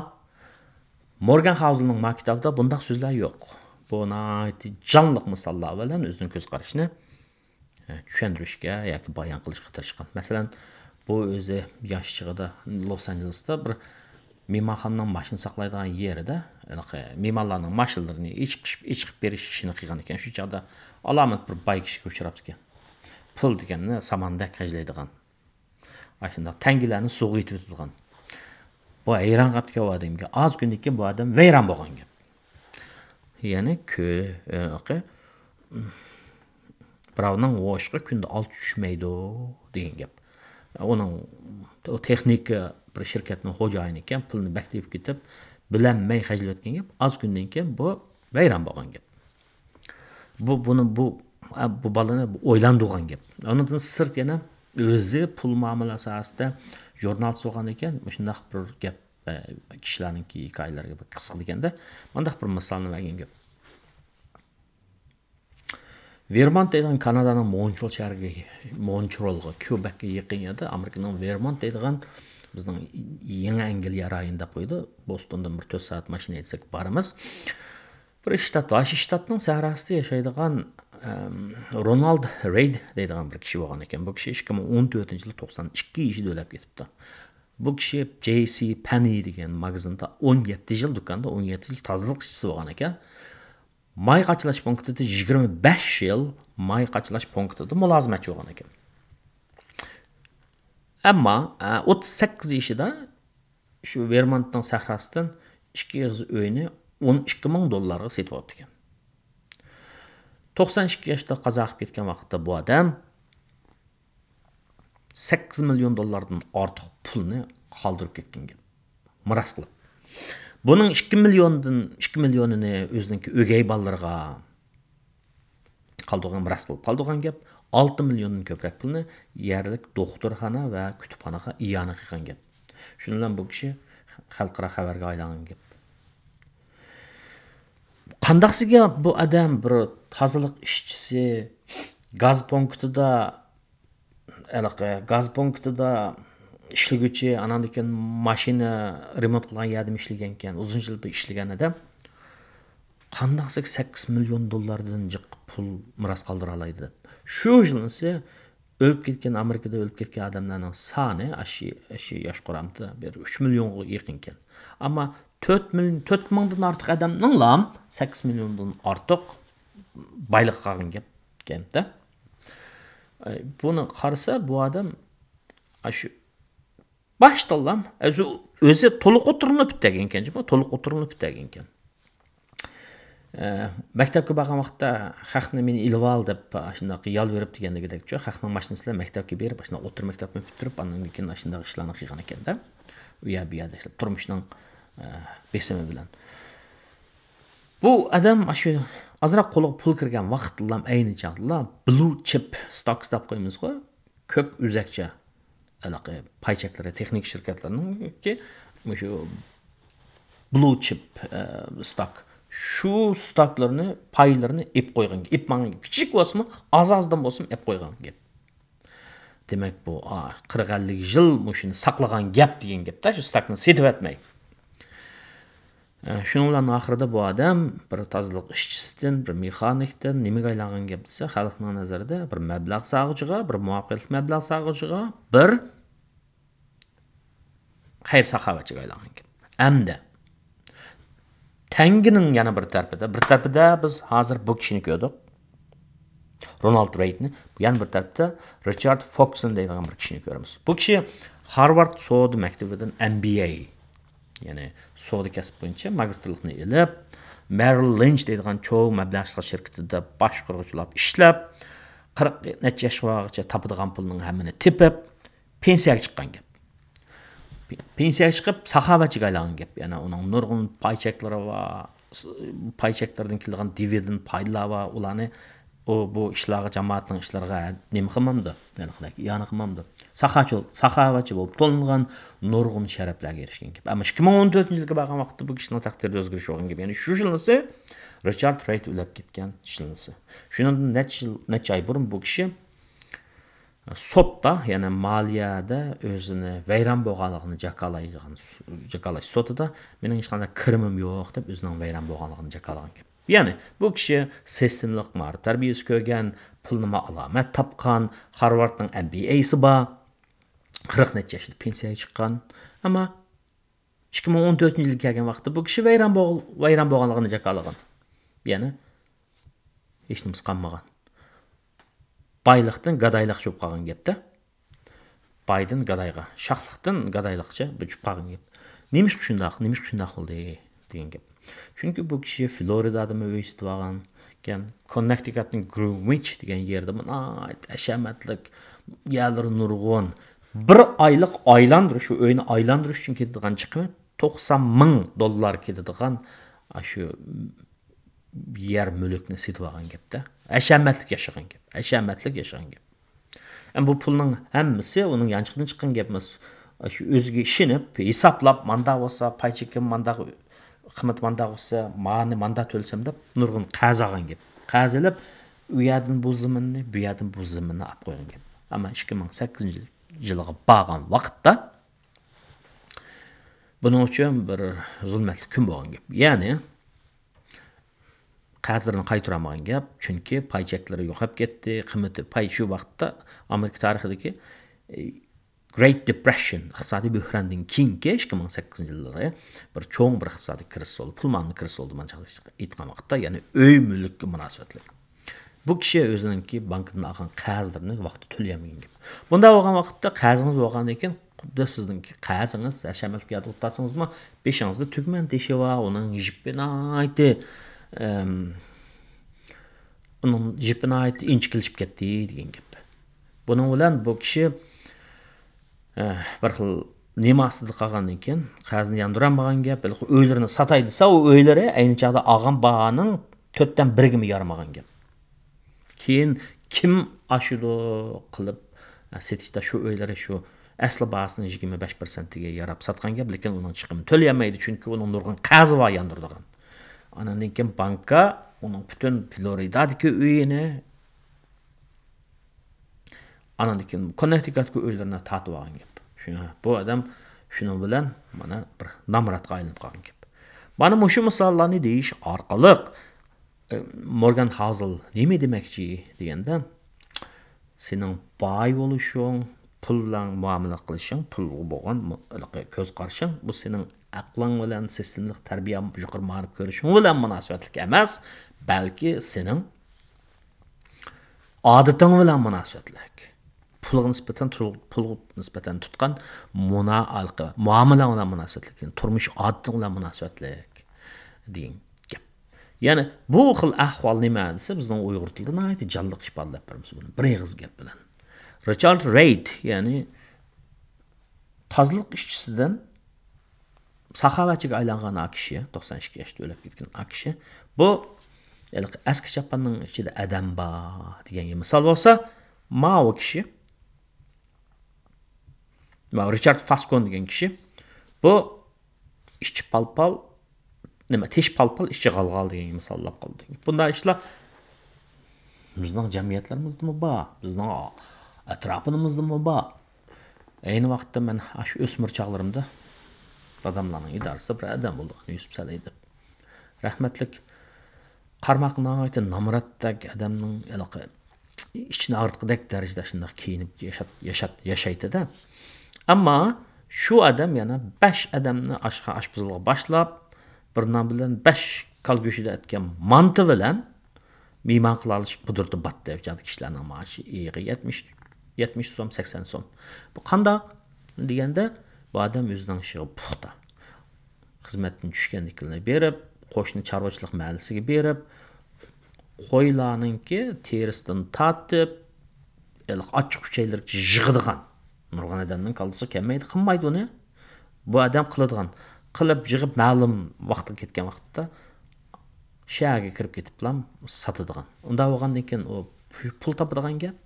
مورگان خاۋزېلنىڭ ما كىتابىدا بۇنداق سۆزلەر يوق. بۇ ناھايىتى جانلىق مىساللار بىلەن ئۆزىنىڭ كۆز قارىشىنى، ئە، چۈشەندۈرۈشكە ياكى بايان قىلىشقا تىرىشقان. مەسىلەن، بۇ ئۆزى ياش چېغىدا لوس ئانژېلېستا بىر مېھمانخانىنىڭ ماشىنا ساقلايدىغان يېرىدە، ھېلىقى مېھمانلارنىڭ ماشىنىلىرىنى ئېچىقىش-، ئېچىقىپ بېرىش ئىشىنى قىلغان ئىكەن. شۇ چاغدا ئالامەت بىر باي كىشىگە ئۇچراپتىكەن. پۇل دېگەننى ساماندەك خەجلەيدىغان، ئاشۇنداق تەڭگىلەرنى سۇغا ئېتىۋېتىدىغان. بۇ ھەيران قاپتىكەن ئۇ ئادەمگە. ئاز كۈندىن كېيىن بۇ ئادەم ۋەيران بولغان گەپ. يەنى كۆ-، ھېلىقى بىراۋنىڭ ھوشىغا كۈندە ئالتە چۈشمەيدۇ دېگەن گەپ. ئۇنىڭ، ئۇ تېخنىكا بىر شىركەتنىڭ خوجايىنى ئىكەن، پۇلنى بەك تېپىپ كېتىپ، بىلەلمەي خەجلەۋەتكەن گەپ. ئاز كۈندىن كېيىن بۇ ۋەيران بولغان گەپ. بۇ، بۇنى، بۇ، بۇ بالىنى ئويلاندۇرغان گەپ. ئۇنىڭدىن سىرت يەنە ئۆزى پۇل مۇئامىلە ساھەسىدە ژۇرنالىست بولغان ئىكەن، مۇشۇنداق بىر گەپ، ئە، كىشىلەرنىڭكى ھېكايىلىرىگە بىر قىسقا دېگەندە، مۇنداق بىر مىسالنى بەرگەن گەپ. ۋېرمونت دەيدىغان كانادانىڭ مونترول شەھىرىگە، مونترولغا، كيۇبېككە يېقىن يەردە ئامېرىكىنىڭ ۋېرمونت دەيدىغان، بىزنىڭ يېڭى ئەنگلىيە رايونى دەپ قويىدۇ. بوستوندىن بىر تۆت سائەت ماشىنا ھەيدىسەك بارىمىز. بىر شتات، ئاشۇ شتاتنىڭ سەھراسىدا ياشايدىغان، ئەم، رونالد رېيد دەيدىغان بىر كىشى بولغان ئىكەن. بۇ كىشى ئىككى مىڭ ئون تۆتىنچى يىلى توقسان ئىككى يېشىدا ئۆلۈپ كېتىپتۇ. بۇ كىشى جەي سى پەننى دېگەن ماگىزىندا ئون يەتتە يىل، دۇكاندا ئون يەتتە يىل تازىلىق ئىشچىسى بولغان ئىكەن. ماي قاچىلاش پونكىتىدا يىگىرمە بەش يىل ماي قاچىلاش پونكىتىدا مۇلازىمەتچى بولغان ئىكەن. ئەمما، ئە، ئوتتۇز سەككىز يېشىدا شۇ ۋېرمونتنىڭ سەھراسىدىن ئىككى ئېغىز ئۆينى ئون ئىككى مىڭ دوللارغا سېتىپ ئاپتىكەن. توقسان ئىككى ياشتا قازا قىلىپ كەتكەن ۋاقىتتا بۇ ئادەم سەككىز مىليون دوللاردىن ئارتۇق پۇلنى قالدۇرۇپ كەتكەن گەپ. مىراس قىلىپ. بۇنىڭ ئىككى مىليوندىن، ئىككى مىليونىنى ئۆزىنىڭكى ئۆگەي بالىلىرىغا قالدۇرغان، مىراس قىلىپ قالدۇرغان گەپ. ئالتە مىليوندىن كۆپرەك پۇلنى يەرلىك دوختۇرخانا ۋە كۇتۇپخانىغا ئىئانە قىلغان گەپ. شۇنىڭ بىلەن بۇ كىشى خەلقئارا خەۋەرگە ئايلانغان گەپ. قانداقسىگە بۇ ئادەم بىر تازىلىق ئىشچىسى، گاز پونكىتىدا، ھېلىقى گاز پونكىتىدا ئىشلىگۈچى، ئاناندىن كېيىن ماشىنا رېمونت قىلغان يەردىمۇ ئىشلىگەنكەن، ئۇزۇن يىل بىر ئىشلىگەن ئادەم قانداقسىگە سەككىز مىليون دوللاردىن جىق پۇل مىراس قالدۇرالايدۇ دەپ. شۇ يىلىسى ئۆلۈپ كەتكەن، ئامېرىكىدا ئۆلۈپ كەتكەن ئادەملەرنىڭ سانى ئاشۇ، ئاشۇ ياش قۇرامدا بىر ئۈچ مىليونغا يېقىنكەن. ئەمما تۆت مىليون، تۆت مىڭدىن ئارتۇق ئادەمنىڭلا سەككىز مىليوندىن ئارتۇق بايلىقى قالغان گەپكەن-دە. ئە، بۇنى قارىسا، بۇ ئادەم ئاشۇ باشتىنلام، ئۆزى، ئۆزى تولۇق ئوتتۇرىنى پۈتتۈرگەنكەن، جۇمۇ، تولۇق ئوتتۇرىنى پۈتتۈرگەنكەن. ئە، مەكتەپكە بارغان ۋاقىتتا خەقنى مېنى ئېلىۋال دەپ، شۇنداق يالۋۇرۇپ دېگەندىكىچۇ، خەقنىڭ ماشىنىسى بىلەن مەكتەپكە بېرىپ، شۇنداق ئوتتۇرا مەكتەپنى پۈتتۈرۈپ، ئاندىن كېيىن شۇنداق ئىشلارنى قىلغان ئىكەن-دە. ئۇ يەر، بۇ يەردە ئىشلەپ، تۇرمۇشنىڭ، ئە، بېسىمى بىلەن. بۇ ئادەم شۇ ئازراق قولىغا پۇل كىرگەن ۋاقىتتىلا، ئەينى چاغدىلا بلۇ چىپ ستوكس دەپ قويىمىزغۇ، كۆك ئۈزەكچە ھېلىقى پاي چەكلىرى، تېخنىكا شىركەتلىرىنىڭكى مۇشۇ بلۇ چىپ، ئە، ستاك. شۇ ستاكلىرىنى، پايلىرىنى ئېپ قويغان، ئېپ ماڭغان، كىچىك بولسىمۇ، ئاز-ئازدىن بولسىمۇ ئېپ قويغان گەپ. دېمەك، بۇ، ئا، قىرىق ئەللىك يىل مۇشۇنى ساقلىغان گەپ دېگەن گەپتە، شۇ ستاكنى سېتىۋەتمەي. ئە، شۇنىڭ بىلەن ئاخىرىدا بۇ ئادەم بىر تازىلىق ئىشچىسىدىن، بىر مېخانىكتىن نېمىگە ئايلانغان گەپ دېسە، خەلقنىڭ نەزىرىدە بىر مەبلەغ سالغۇچىغا، بىر مۇۋەپپەقىيەتلىك مەبلەغ سالغۇچىغا، بىر خەير ساخاۋەتچىگە ئايلانغان گەپ. ئەمدى تەڭگىنىڭ يەنە بىر تەرىپىدە، بىر تەرىپىدە بىز ھازىر بۇ كىشىنى كۆردۇق. رونالد رېيدنى، يەنە بىر تەرەپتە رىچارد فوكسون دەيدىغان بىر كىشىنى كۆرىمىز. بۇ كىشى خارۋارد سودا مەكتىۋىدىن ئەم بى ئەي، يەنى سودا كەسپى بويىچە ماگىستىرلىقنى ئېلىپ، مېررىل لىنچ دەيدىغان چوڭ مەبلەغ ئىشلىتىش شىركىتىدە باشقۇرغۇچى بولۇپ ئىشلەپ، قىرىق نەچچە ياشقىچە تاپىدىغان پۇلنىڭ ھەممىنى تېپىپ، پېنسىيەگە چىققان گەپ. پېنسىيەگە چىقىپ، ساخاۋەتچىگە ئايلانغان گەپ. يەنى ئۇنىڭ نۇرغۇن پاي چەكلىرى بار، پاي چەكلىرىدىن كېلىدىغان دىۋىدېند پايلار بار، ئۇلارنى ئۇ بۇ ئىشلارغا، جامائەتنىڭ ئىشلىرىغا نېمە قىلمامدۇ؟ ھېلىقىدەك ئىئانە قىلمامدۇ؟ ساخاچىل-، ساخاۋەتچى بولۇپ تونۇلغان، نۇرغۇن شەرەپلەرگە ئېرىشكەن گەپ. ئەمما ئىككى مىڭ ئون تۆتىنچى يىلغا بارغان ۋاقىتتا بۇ كىشىنىڭ تەقدىرىدە ئۆزگىرىش بولغان گەپ. يەنى شۇ يىلنىسى رىچارد رېيد ئۆلۈپ كەتكەن يىلنىسى. شۇنىڭدىن نەچچە يىل، نەچچە ئاي بۇرۇن بۇ كىشى سوتتا، يەنى مالىيەدە ئۆزىنى ۋەيران بولغانلىقىنى جاكالايدىغان، جاكالاش سوتىدا مېنىڭ ھېچقانداق كىرىمىم يوق دەپ ئۆزىنىڭ ۋەيران بولغانلىقىنى جاكالىغان گەپ. يەنى بۇ كىشى سىستېمىلىق مائارىپ تەربىيەسى كۆرگەن، پۇلنىمۇ ئالامەت تاپقان، خارۋاردنىڭ ئەم بى ئەيسى بار. قىرىق نەچچە ياشتا پېنسىيەگە چىققان. ئەمما ئىككى مىڭ ئون تۆتىنچى يىلى كەلگەن ۋاقىتتا بۇ كىشى ۋەيران بول-، ۋەيران بولغانلىقىنى جاكارلىغان. يەنى ھېچ نېمىسى قالمىغان. بايلىقتىن گادايلىقچە بولۇپ قالغان گەپتە. بايدىن گادايغا، شاھلىقتىن گادايلىقچە بۇ چۈشۈپ قالغان گەپ. نېمىشقا شۇنداق، نېمىشقا شۇنداق بولدى دېگەن گەپ. چۈنكى بۇ كىشى فلورىدادىمۇ ئۆي سېتىپ ئالغان ئىكەن، كوننېكتىكاتنىڭ گرىنۋىچ دېگەن يېرىدىمۇ ناھايىتى ھەشەمەتلىك يەرلىرى نۇرغۇن. بىر ئايلىق ئايلاندۇرۇش، شۇ ئۆينى ئايلاندۇرۇش ئۈچۈن كېتىدىغان چىقىمى توقسان مىڭ دوللار كېتىدىغان، ئاشۇ يەر مۈلۈكنى سېتىپ ئالغان گەپتە. ھەشەمەتلىك ياشىغان گەپ. ھەشەمەتلىك ياشىغان گەپ. ئەمما بۇ پۇلنىڭ ھەممىسى ئۇنىڭ يانچۇقىدىن چىققان گەپ ئەمەس. شۇ ئۆزىگە ئىشىنىپ، ھېسابلاپ، ماندا بولسا پاي چېكىم مانداق، قىممىتى مانداق بولسا، مانى ماندا تۆلىسەم دەپ نۇرغۇن قەرز ئالغان گەپ. قەرز ئېلىپ، ئۇ يەردىن بۇ زېمىننى، بۇ يەردىن بۇ زېمىننى ئاپ قويغان گەپ. ئەمما ئىككى مىڭ سەككىزىنچى يىلىغا بارغان ۋاقىتتا بۇنىڭ ئۈچۈن بىر زۇلمەتلىك كۈن بولغان گەپ. يەنى قەرزلىرىنى قايتۇرالمىغان گەپ. چۈنكى پاي چەكلىرى يوقاپ كەتتى. قىممىتى پاي شۇ ۋاقىتتا ئامېرىكا تارىخىدىكى، ئى، Great Depression، ئىقتىسادىي بۆھراندىن كېيىنكى ئىككى مىڭ سەككىزىنچى يىللىرى بىر چوڭ بىر ئىقتىسادىي كىرىزىس بولدى، پۇل مۇئامىلە كىرىزىسى بولدى، مانا ئېيتقان ۋاقىتتا، يەنى ئۆي مۈلۈككە مۇناسىۋەتلىك. بۇ كىشى ئۆزىنىڭكى بانكىدىن ئالغان قەرزلىرىنى ۋاقتىدا تۆلىيەلمىگەن گەپ. بۇنداق بولغان ۋاقىتتا قەرزىڭىز بولغاندىن كېيىن خۇددى سىزنىڭكى قەرزىڭىز ھەشەمەتلىك يەردە ئولتۇرسىڭىزمۇ، بېشىڭىزدا تۈگمەن تېشى بار، ئۇنىڭ يىپى ناھايىتى، ئەم، ئۇنىڭ يىپى ناھايىتى ئىنچىكىلىشىپ كەتتى دېگەن گەپ. بۇنىڭ بىلەن بۇ كىشى، ئە، بىر خىل نېمە ئاستىدا قالغاندىن كېيىن قەرزنى ياندۇرالمىغان گەپ، ھېلىقى ئۆيلىرىنى ساتاي دېسە، ئۇ ئۆيلىرى ئەينى چاغدا ئالغان باھانىڭ تۆتتىن بىرىگىمۇ يارىمىغان گەپ. كېيىن كىم ئاشىدۇ قىلىپ، ئە، سېتىشتا شۇ ئۆيلىرى شۇ ئەسلى باھاسىنىڭ يىگىرمە بەش پىرسەنتىگە ياراپ ساتقان گەپ، لېكىن ئۇنىڭ چىقىمىنى تۆلىيەلمەيدۇ، چۈنكى ئۇنىڭ نۇرغۇن قەرزى بار ياندۇرىدىغان. ئاناندىن كېيىن بانكا ئۇنىڭ پۈتۈن فلورىدادىكى ئۆيىنى، ئاناندىن كېيىن كوننېكتىكاتتىكى ئۆيلىرىنى تارتىپ ئالغان گەپ. شۇ، بۇ ئادەم شۇنىڭ بىلەن مانا بىر نامراتقا ئايلىنىپ قالغان گەپ. مانا مۇشۇ مىساللارنى دېيىش ئارقىلىق، ئە، مورگان ھاۋزېل نېمە دېمەكچى دېگەندە، سېنىڭ باي بولۇشۇڭ، پۇل بىلەن مۇئامىلە قىلىشىڭ، پۇلغا بولغان مۇ-، ھېلىقى كۆز قارىشىڭ، بۇ سېنىڭ ئەقلىڭ بىلەن، سىستېمىلىق تەربىيە، يۇقىرى مائارىپ كۆرۈشۈڭ بىلەن مۇناسىۋەتلىك ئەمەس، بەلكى سېنىڭ ئادىتىڭ بىلەن مۇناسىۋەتلىك. پۇلغا نىسبەتەن، تۇل-، پۇلغا نىسبەتەن تۇتقان مۇنا-، ھېلىقى مۇئامىلەڭ بىلەن مۇناسىۋەتلىك، تۇرمۇش ئادىتىڭ بىلەن مۇناسىۋەتلىك دېگەن گەپ. يەنى بۇ خىل ئەھۋال نېمە دېسە، بىزنىڭ ئۇيغۇر تىلىدا ناھايىتى جانلىق ئىپادىلەپ بېرىمىز بۇنى بىر ئېغىز گەپ بىلەن. رىچارد رېيد، يەنى تازىلىق ئىشچىسىدىن ساخاۋەتچىگە ئايلانغان ئا كىشى، توقسان ئىككى ياشتا ئۆلۈپ كەتكەن ئا كىشى. بۇ ھېلىقى ئەسكى چاپاننىڭ ئىچىدە ئادەم بار دېگەنگە مىسال بولسا، ماۋۇ كىشى، ماۋۇ رىچارد فاسكون دېگەن كىشى، بۇ ئىچى پال-پال، نېمە، تېشى پال-پال، ئىچى غال-غال دېگەنگە مىساللاپ قالدى. بۇنداق ئىشلار بىزنىڭ جەمئىيەتلىرىمىزدىمۇ بار، بىزنىڭ ئەتراپىمىزدىمۇ بار. ئەينى ۋاقىتتا مەن ئاشۇ ئۆسمۈر چاغلىرىمدا داداملارنىڭ ئىدارىسىدا بىر ئادەم بولدى، يۈسۈپ سەلەي دەپ. رەھمەتلىك قارىماققا ناھايىتى نامراتتەك ئادەمنىڭ ھېلىقى ئىچىنى ئاغرىتقۇدەك دەرىجىدە شۇنداق كىيىنىپ ياشاپ، ياشاپ، ياشايتتى-دە. ئەمما شۇ ئادەم يەنە بەش ئادەمنى ئاشخا-، ئاشپۇزلۇققا باشلاپ، بىر نان بىلەن بەش كالا گۆشىدە ئەتكەن مانتا بىلەن مېھمان قىلالىش قۇدرىتى باتتى. ئۇ چاغدا كىشىلەرنىڭ مائاشى ئېيىغا يەتمىش، يەتمىش سوم، سەكسەن سوم. بۇ قانداق دېگەندە، بۇ ئادەم ئۆزىنىڭ ئىشىغا پۇختا. خىزمەتتىن چۈشكەندىكىنە بېرىپ، قوشنا چارۋىچىلىق مەھەللىسىگە بېرىپ، قويلارنىڭكى تېرىسىدىن تارتىپ، ھېلىقى ئاچچىق ئۈچەيلىرىگىچە يىغىدىغان. نۇرغۇن ئادەمنىڭ كاللىسىغا كەلمەيدۇ، قىلمايدۇ ئۇنى. بۇ ئادەم قىلىدىغان. قىلىپ يىغىپ مەلۇم ۋاقىتقا كەتكەن ۋاقىتتا شەھەرگە كىرىپ كېتىپلا ساتىدىغان. ئۇنداق بولغاندىن كېيىن ئۇ پۇ-، پۇل تاپىدىغان گەپ.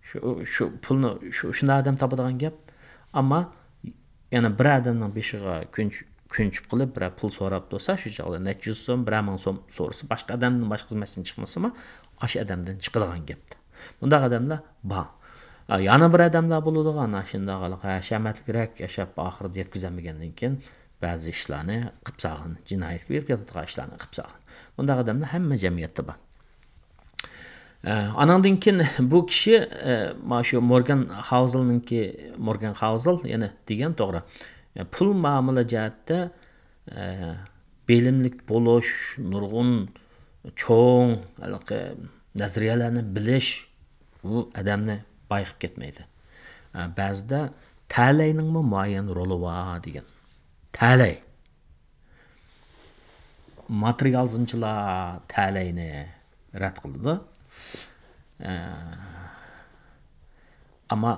شۇ، شۇ پۇلنى شۇ، شۇنداق ئادەم تاپىدىغان گەپ. ئەمما يەنە بىر ئادەمنىڭ بېشىغا كۈنچ-، كۈنچۈپ قىلىپ، بىرەر پۇل سوراپ تۇرسا، شۇ چاغدا نەچچە يۈز سوم، بىرەر مىڭ سوم سورىسا، باشقا ئادەمدىن باشقا خىزمەتچىدىن چىقمىسىمۇ، ئاشۇ ئادەمدىن چىقىدىغان گەپ. بۇنداق ئادەملەر بار. ئا، يەنە بىر ئادەملەر بولىدىغان، ئاشۇنداق ھەشەمەتلىكرەك ياشاپ، ئاخىرىدا يەتكۈزەلمىگەندىن كېيىن، بەزى ئىشلارنى قىلىپ سالغان، جىنايەتكە بېرىپ ياتىدىغان ئىشلارنى قىلىپ سالغان. بۇنداق ئادەملەر ھەممە جەمئىيەتتە بار. ئانىڭدىن كېيىن بۇ كىشى، ئە، مانا شۇ مورگان خاۋزېلنىڭكى، مورگان خاۋزېل يەنە دېگەن توغرا. ئە، پۇل مۇئامىلە جەھەتتە، ئە، بىلىملىك بولۇش، نۇرغۇن چوڭ ھېلىقى نەزەرىيەلەرنى بىلىش بۇ ئادەمنى باي قىلىپ كەتمەيدۇ. ئە، بەزىدە تەلەينىڭمۇ مۇئەييەن رولى بار دېگەن. تەلەي. ماتېرىيالىزمچىلار تەلەينى رەت قىلىدۇ. ئە، ئەمما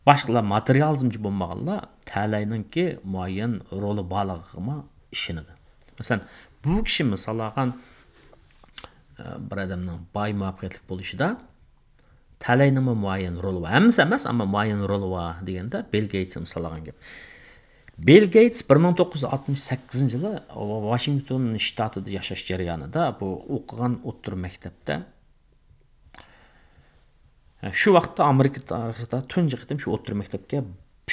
باشقىلار، ماتېرىيالىزمچى بولمىغانلار تەلەينىڭكى مۇئەييەن رولى بارلىقىغىمۇ ئىشىنىدۇ. مەسىلەن، بۇ كىشى مىسال ئالغان، ئە، بىر ئادەمنىڭ باي، مۇۋەپپەقىيەتلىك بولۇشىدا تەلەينىڭمۇ مۇئەييەن رولى بار. ھەممىسى ئەمەس، ئەمما مۇئەييەن رولى بار دېگەندە، بىل گېيتس مىسال ئالغان گەپ. بىل گېيتس بىر مىڭ توققۇز يۈز ئاتمىش سەككىزىنچى يىلى ۋاشىنگتون شتاتىدا ياشاش جەريانىدا، بۇ ئوقۇغان ئوتتۇرا مەكتەپتە، شۇ ۋاقىتتا ئامېرىكا تارىخىدا تۇنجى قېتىم شۇ ئوتتۇرا مەكتەپكە،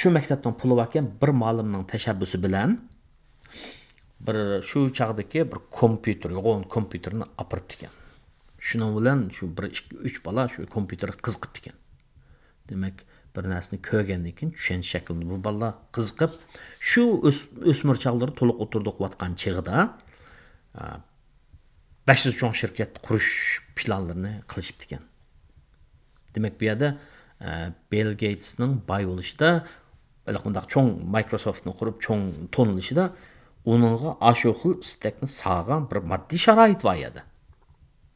شۇ مەكتەپنىڭ پۇلى باركەن، بىر مۇئەللىمنىڭ تەشەببۇسى بىلەن بىر، شۇ چاغدىكى بىر كومپيۇتېر، يوغان كومپيۇتېرنى ئاپىرىپتىكەن. شۇنىڭ بىلەن شۇ بىر، ئىككى، ئۈچ بالا شۇ كومپيۇتېرغا قىزىقىپتىكەن. دېمەك، بىر نەرسىنى كۆرگەندىن كېيىن چۈشەنچە شەكىللىنىدۇ. بۇ بالىلار قىزىقىپ، شۇ ئۆس-، ئۆسمۈر چاغلىرى تولۇق ئوتتۇرىدا ئوقۇۋاتقان چېغىدا، ئە، بەش يۈز چوڭ شىركەت قۇرۇش پىلانلىرىنى قىلىشىپتىكەن. دېمەك، بۇ يەردە، ئە، بىل گېيتسنىڭ باي بولۇشىدا، ھېلىقى مۇنداق چوڭ مايكروسوفتنى قۇرۇپ، چوڭ تونۇلۇشىدا ئۇنىڭغا ئاشۇ خىل ئىستەكنى سالغان بىر ماددىي شارائىت بار يەردە.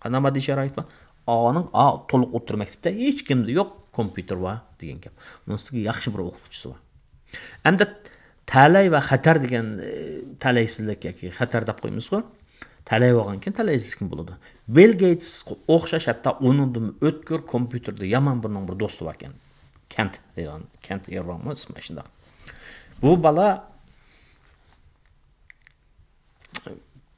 قانداق ماددىي شارائىت بار؟ ئانىڭ، ئا، تولۇق ئوتتۇرا مەكتەپتە ھېچكىمدە يوق كومپيۇتېر بار دېگەن گەپ. ئۇنىڭ ئۈستىگە ياخشى بىر ئوقۇتقۇچىسى بار. ئەمدى تەلەي ۋە خەتەر دېگەن، ئە، تەلەيسىزلىك ياكى خەتەر دەپ قويىمىزغۇ. تەلەي بولغاندىن كېيىن تەلەيسىزلىكمۇ بولىدۇ. بىل گېيتسقا ئوخشاش، ھەتتا ئۇنىڭدىن ئۆتكۈر كومپيۇتېردا يامان بىرنىڭ بىر دوستى باركەن. كەنت دەيدىغان، كەنت ئېرۋانمۇ ئىسمى شۇنداق. بۇ بالا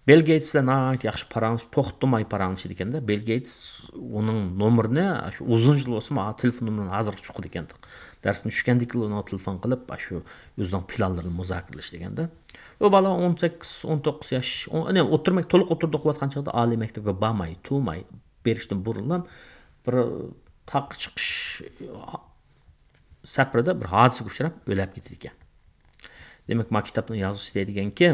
بىل گېيتس بىلەن ناھايىتى ياخشى پاراڭلىشىپ، توختىماي پاراڭلىشىدىكەن-دە. بىل گېيتس ئۇنىڭ نومۇرىنى، شۇ ئۇزۇن يىل بولسىمۇ، ھا، تېلېفون نومۇرىنى ھازىرغىچە ئۇقىدىكەن. دەرستىن چۈشكەندىن كېيىن ئۇنىڭغا تېلېفون قىلىپ، شۇ ئۆزىنىڭ پىلانلىرىنى مۇزاكىرىلىشىدىكەن-دە. بۇ بالا ئون سەككىز، ئون توققۇز ياش، ئون، يەنى ئوتتۇرا مەك-، تولۇق ئوتتۇرىدا ئوقۇۋاتقان چاغدا ئالىي مەكتەپكە بارماي، تۇرماي، بېرىشتىن بۇرۇنلا بىر تاغقا چىقىش سەپىرىدە بىر ھادىسىگە ئۇچراپ ئۆلۈپ كېتىدىكەن. دېمەك، ما كىتابنىڭ يازغۇچىسى دەيدىكەنكى،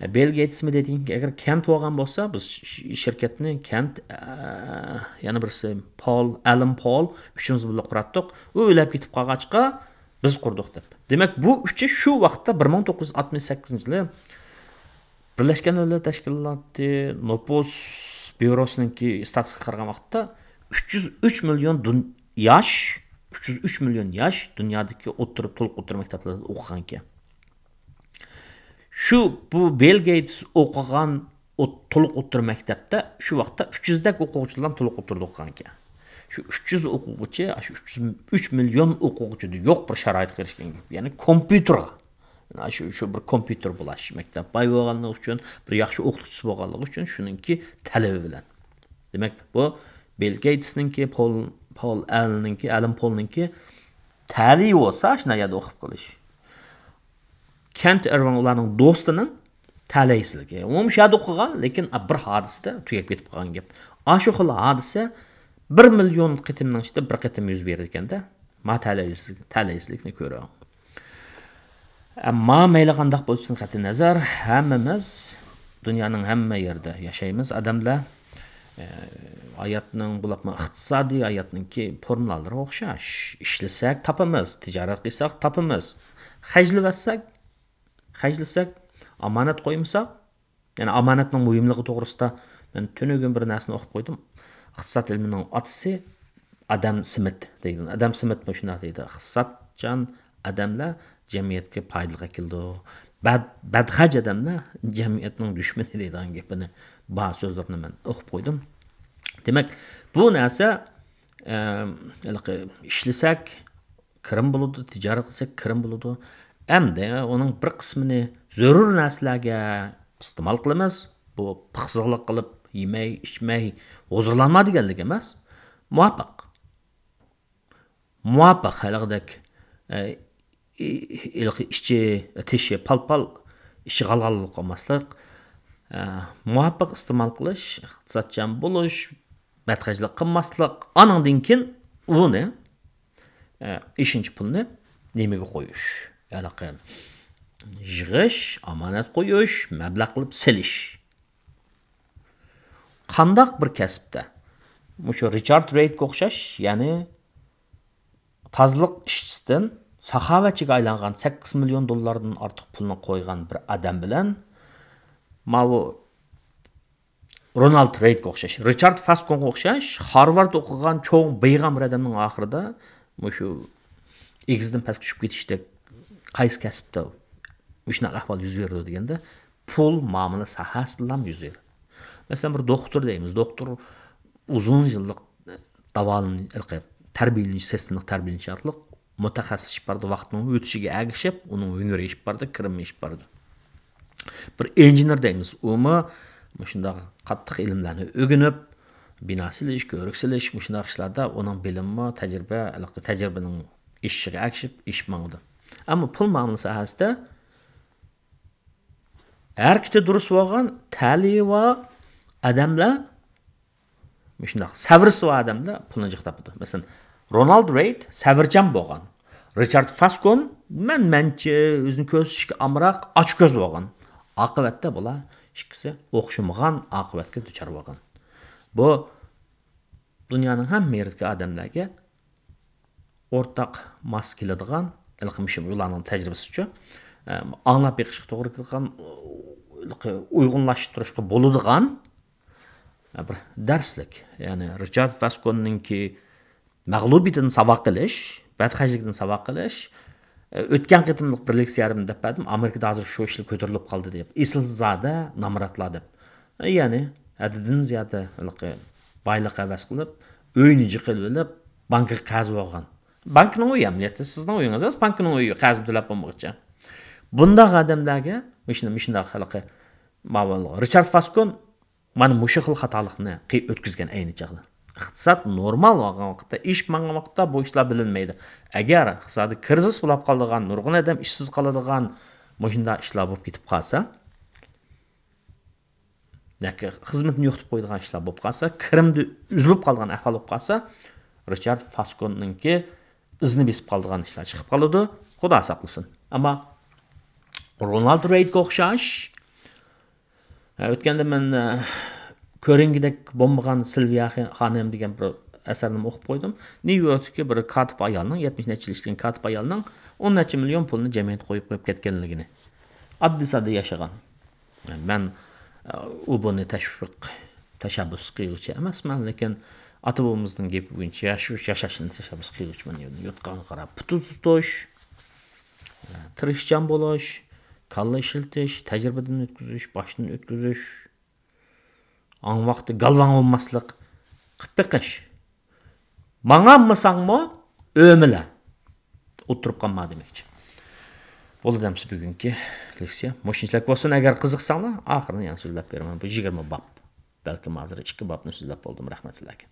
بىل گېيتسمۇ دەيدىكەنكى، ئەگەر كەنت بولغان بولسا، بىز ش-، ش-، شىركەتنى كەنت، ئە، يەنە بىرسى پول، ئەلەن پول، ئۈچىمىز بىللە قۇراتتۇق. ئۇ ئۆلۈپ كېتىپ قالغاچقا، بىز قۇردۇق دەپ. دېمەك، بۇ ئۈچى شۇ ۋاقىتتا، بىر مىڭ توققۇز يۈز ئاتمىش سەككىزىنچى يىلى بىرلەشكەن دۆلەتلەر تەشكىلاتى نوپۇس بيۇروسىنىڭكى ئىستاتىستىكىغا قارىغان ۋاقىتتا، ئۈچ يۈز ئۈچ مىليون دۇن-، ياش، ئۈچ يۈز ئۈچ مىليون ياش دۇنيادىكى ئوتتۇرا، تولۇق ئوتتۇرا مەكتەپلەردە ئوقۇغانىكەن. شۇ، بۇ بىل گېيتس ئوقۇغان ئوت-، تولۇق ئوتتۇرا مەكتەپتە شۇ ۋاقىتتا ئۈچ يۈزدەك ئوقۇغۇچىلار تولۇق ئوتتۇرىدا ئوقۇغانىكەن. شۇ ئۈچ يۈز ئوقۇغۇچى، شۇ ئۈچ يۈز، ئۈچ مىليون ئوقۇغۇچىدا يوق بىر شارائىتقا ئېرىشكەن. يەنى كومپيۇتېرغا. يەنى شۇ، شۇ بىر كومپيۇتېر بولاش. مەكتەپ باي بولغانلىقى ئۈچۈن، بىر ياخشى ئوقۇتقۇچىسى بولغانلىقى ئۈچۈن شۇنىڭكى تەلىپى بىلەن. دېمەك، بۇ بىل گېيتسنىڭكى، پول، پول ئەلنىڭكى، ئەلەن پولنىڭكى تەلىيى بولسا، شۇنداق يەردە ئوقۇپ قېلىش. كەنت ئىرۋىن ئۇلارنىڭ دوستىنىڭ تەلەيسىزلىكى. ئۇمۇ شۇ يەردە ئوقۇغان، لېكىن بىر ھادىسىدە تۈگەپ كېتىپ قالغان گەپ. ئاشۇ خىل ھادىسە بىر مىليون قېتىمنىڭ ئىچىدە بىر قېتىم يۈز بېرىدىكەن-دە. ما تەلەيسىزلىك، تەلەيسىزلىكنى كۆرۈڭ. ئەمما مەيلى قانداق بولسۇن، قەتئىينەزەر، ھەممىمىز دۇنيانىڭ ھەممە يېرىدە ياشايمىز، ئادەملەر. ئە، ھاياتنىڭ بولۇپمۇ ئىقتىسادىي ھاياتنىڭكى فورمۇلالىرى ئوخشاش. ئىشلىسەك تاپىمىز، تىجارەت قىلساق تاپىمىز. خەجلىۋەتسەك، خەجلىسەك، ئامانەت قويمىساق، يەنى ئامانەتنىڭ مۇھىملىقى توغرىسىدا مەن تۈنۈگۈن بىر نەرسىنى ئوقۇپ قويدۇم. ئىقتىساد ئىلمىنىڭ ئاتىسى ئادەم سمىت دەيدۇ. ئادەم سمىتمۇ شۇنداق دەيدۇ. ئىقتىسادچان ئادەملەر جەمئىيەتكە پايدىلىق ئەكېلىدۇ. بەد-، بەدخەج ئادەملەر جەمئىيەتنىڭ دۈشمىنى دەيدىغان گېپىنى، بار سۆزلىرىنى مەن ئوقۇپ قويدۇم. دېمەك، بۇ نەرسە، ئەم، ھېلىقى ئىشلىسەك، كىرىم بولىدۇ، تىجارەت قىلساق كىرىم بولىدۇ. ئەمدى ئۇنىڭ بىر قىسمىنى زۆرۈر نەرسىلەرگە ئىستېمال قىلىمىز. بۇ پىخسىقلىق قىلىپ يېمەي، ئىچمەي، ھۇزۇرلانما دېگەنلىك ئەمەس. مۇۋاپىق. مۇۋاپىق ھېلىقىدەك، ئە، ئى-، ھېلىقى ئىچى، تېشى پال-پال، ئىچى غال-غال بولۇپ قالماسلىق. ئە، مۇۋاپىق ئىستېمال قىلىش، ئىقتىسادچان بولۇش، ئەتخەجلىك قىلماسلىق، ئانىڭدىن كېيىن ئۇنى، ئە، ئېشىنچا پۇلنى نېمىگە قويۇش؟ ھېلىقى يىغىش، ئامانەت قويۇش، مەبلەغ قىلىپ سېلىش. قانداق بىر كەسىپتە؟ مۇشۇ رىچارد رېيتقا ئوخشاش، يەنى تازىلىق ئىشچىسىدىن ساخاۋەتچىگە ئايلانغان سەككىز مىليون دوللاردىن ئارتۇق پۇلنى قويغان بىر ئادەم بىلەن ماۋۇ رونالد رېيتقا ئوخشاش، رىچارد فاسكونغا ئوخشاش، خارۋارد ئوقۇغان، چوڭ بىغام بىر ئادەمنىڭ ئاخىرىدا مۇشۇ ئېگىزدىن پەسكە چۈشۈپ كېتىشتەك قايسى كەسىپتە مۇشۇنداق ئەھۋال يۈز بېرىدۇ دېگەندە، پۇل مۇئامىلە ساھەسىدىلا يۈز بېرىدۇ. مەسىلەن، بىر دوختۇر دەيمىز، دوختۇر ئۇزۇن يىللىق داۋالىنىش، تەربىيەلىنىش، سىستېمىلىق تەربىيەلىنىش ئارقىلىق مۇتەخەسسىسلىشىپ بارىدۇ، ۋاقىتنىڭ ئۆتۈشىگە ئەگىشىپ، ئۇنىڭ ھۈنىرى ئېشىپ بارىدۇ، كىرىمى ئېشىپ بارىدۇ. بىر ئىنژېنېر دەيمىز، ئۇمۇ مۇشۇنداق قاتتىق ئىلىملەرنى ئۆگىنىپ، بىنا سېلىش، كۆۋرۈك سېلىش، مۇشۇنداق ئىشلاردا ئۇنىڭ بىلىمىمۇ، تەجرىبە، ھېلىقى تەجرىبىنىڭ ئېشىشىغا ئەگىشىپ ئېشىپ ماڭىدۇ. ئەمما پۇل مۇئامىلە ساھەسىدە ھەرىكىتى دۇرۇس بولغان، تەلىيى بار ئادەملەر، مۇشۇنداق سەۋرسى بار ئادەملەر پۇلنى جىق تاپىدۇ. مەسىلەن، رونالد رېيت سەۋرچان بولغان، رىچارد فاسكون مەن-مەنچە، ئۆزىنى كۆرسىتىشكە ئامراق، ئاچكۆز بولغان. ئاقىۋەتتە بۇلار ئىككىسى ئوخشىمىغان ئاقىۋەتكە دۇچار بولغان. بۇ دۇنيانىڭ ھەممە يېرىدىكى ئادەملەرگە ئورتاق ماس كېلىدىغان، ھېلىقى مۇشۇ ئۇلارنىڭ تەجرىبىسىچۇ، ئاڭلاپ بېقىشقا توغرا كېلىدىغان، ھېلىقى ئۇيغۇنلاشتۇرۇشقا بولىدىغان بىر دەرسلىك. يەنى رىچارد فاسكوننىڭكى مەغلۇبىيىتىدىن ساۋاق ئېلىش، بەدخەجلىكىدىن ساۋاق ئېلىش. ئۆتكەن قېتىملىق بىر لېكسىيەمدە دەپ بەردىم، ئامېرىكىدا ھازىر شۇ ئىشلار كۆتۈرۈلۈپ قالدى دەپ. ئېسىلزادە نامراتلار دەپ. يەنى ھەددىدىن زىيادە ھېلىقى بايلىق ھەۋەس قىلىپ، ئۆينى جىق ئېلىۋېلىپ، بانكىغا قەرز بولغان. بانكىنىڭ ئۆيى ئەمەلىيەتتە سىزنىڭ ئۆيىڭىز ئەمەس، بانكىنىڭ ئۆيى، قەرزنى تۆلەپ بولمىغۇچە. بۇنداق ئادەملەرگە مۇشۇنداق، مۇشۇنداق ھېلىقى ماۋۇ رىچارد فاسكون مانا مۇشۇ خىل خاتالىقنى قى-، ئۆتكۈزگەن ئەينى چاغدا. ئىقتىساد نورمال بولغان ۋاقىتتا، ئېشىپ ماڭغان ۋاقىتتا بۇ ئىشلار بىلىنمەيدۇ. ئەگەر ئىقتىسادىي كىرىزىس بولۇپ قالىدىغان، نۇرغۇن ئادەم ئىشسىز قالىدىغان مۇشۇنداق ئىشلار بولۇپ كېتىپ قالسا، ياكى خىزمىتىنى يوقىتىپ قويىدىغان ئىشلار بولۇپ قالسا، كىرىمدە ئۈزۈلۈپ قالىدىغان ئەھۋال بولۇپ قالسا، رىچارد فاسكوننىڭكى ئىزىنى بېسىپ قالىدىغان ئىشلار چىقىپ قالىدۇ. خۇدا ساقلىسۇن. ئەمما رونالد رېيتقا ئوخشاش، ھە، ئۆتكەندە مەن، ئە، كۆرۈنگۈدەك بولمىغان سىلۋىيا خ-، خانىم دېگەن بىر ئەسەرنىمۇ ئوقۇپ قويدۇم. نيۇ يوركتىكى بىر كاتىپ ئايالنىڭ، يەتمىش نەچچە يىل ئىشلىگەن كاتىپ ئايالنىڭ ئون نەچچە مىليون پۇلنى جەمئىيەتكە قويۇپ قويۇپ كەتكەنلىكىنى. ئاددىي ساددا ياشىغان. مەن، ئۇ بۇنى تەشۋىق، تەشەببۇس قىلغۇچى ئەمەسمەن، لېكىن ئاتا بوۋىمىزنىڭ گېپى بويىچە ياش-، ياشاشنى تەشەببۇس قىلغۇچىمەن. يوتقانغا قاراپ پۇتى تۇتۇش، تىرىشچان بولۇش، كاللا ئىشلىتىش، تەجرىبىدىن ئۆتكۈزۈش، باشتىن ئۆتكۈزۈش، ئاڭ ۋاقتى گالۋاڭ بولماسلىق، قىپ بېقىش. ماڭالمىساڭمۇ ئۆمىلە. ئولتۇرۇپ قالما دېمەكچى. بولدى ئەمسە بۈگۈنكى لېكسىيە مۇشۇنچىلىك بولسۇن. ئەگەر قىزىقساڭلار، ئاخىرىنى يەنە سۆزلەپ بېرىمەن. بۇ يىگىرمە باب. بەلكىم ھازىر ئىككى بابنى سۆزلەپ بولدۇم. رەھمەت سىلەرگە.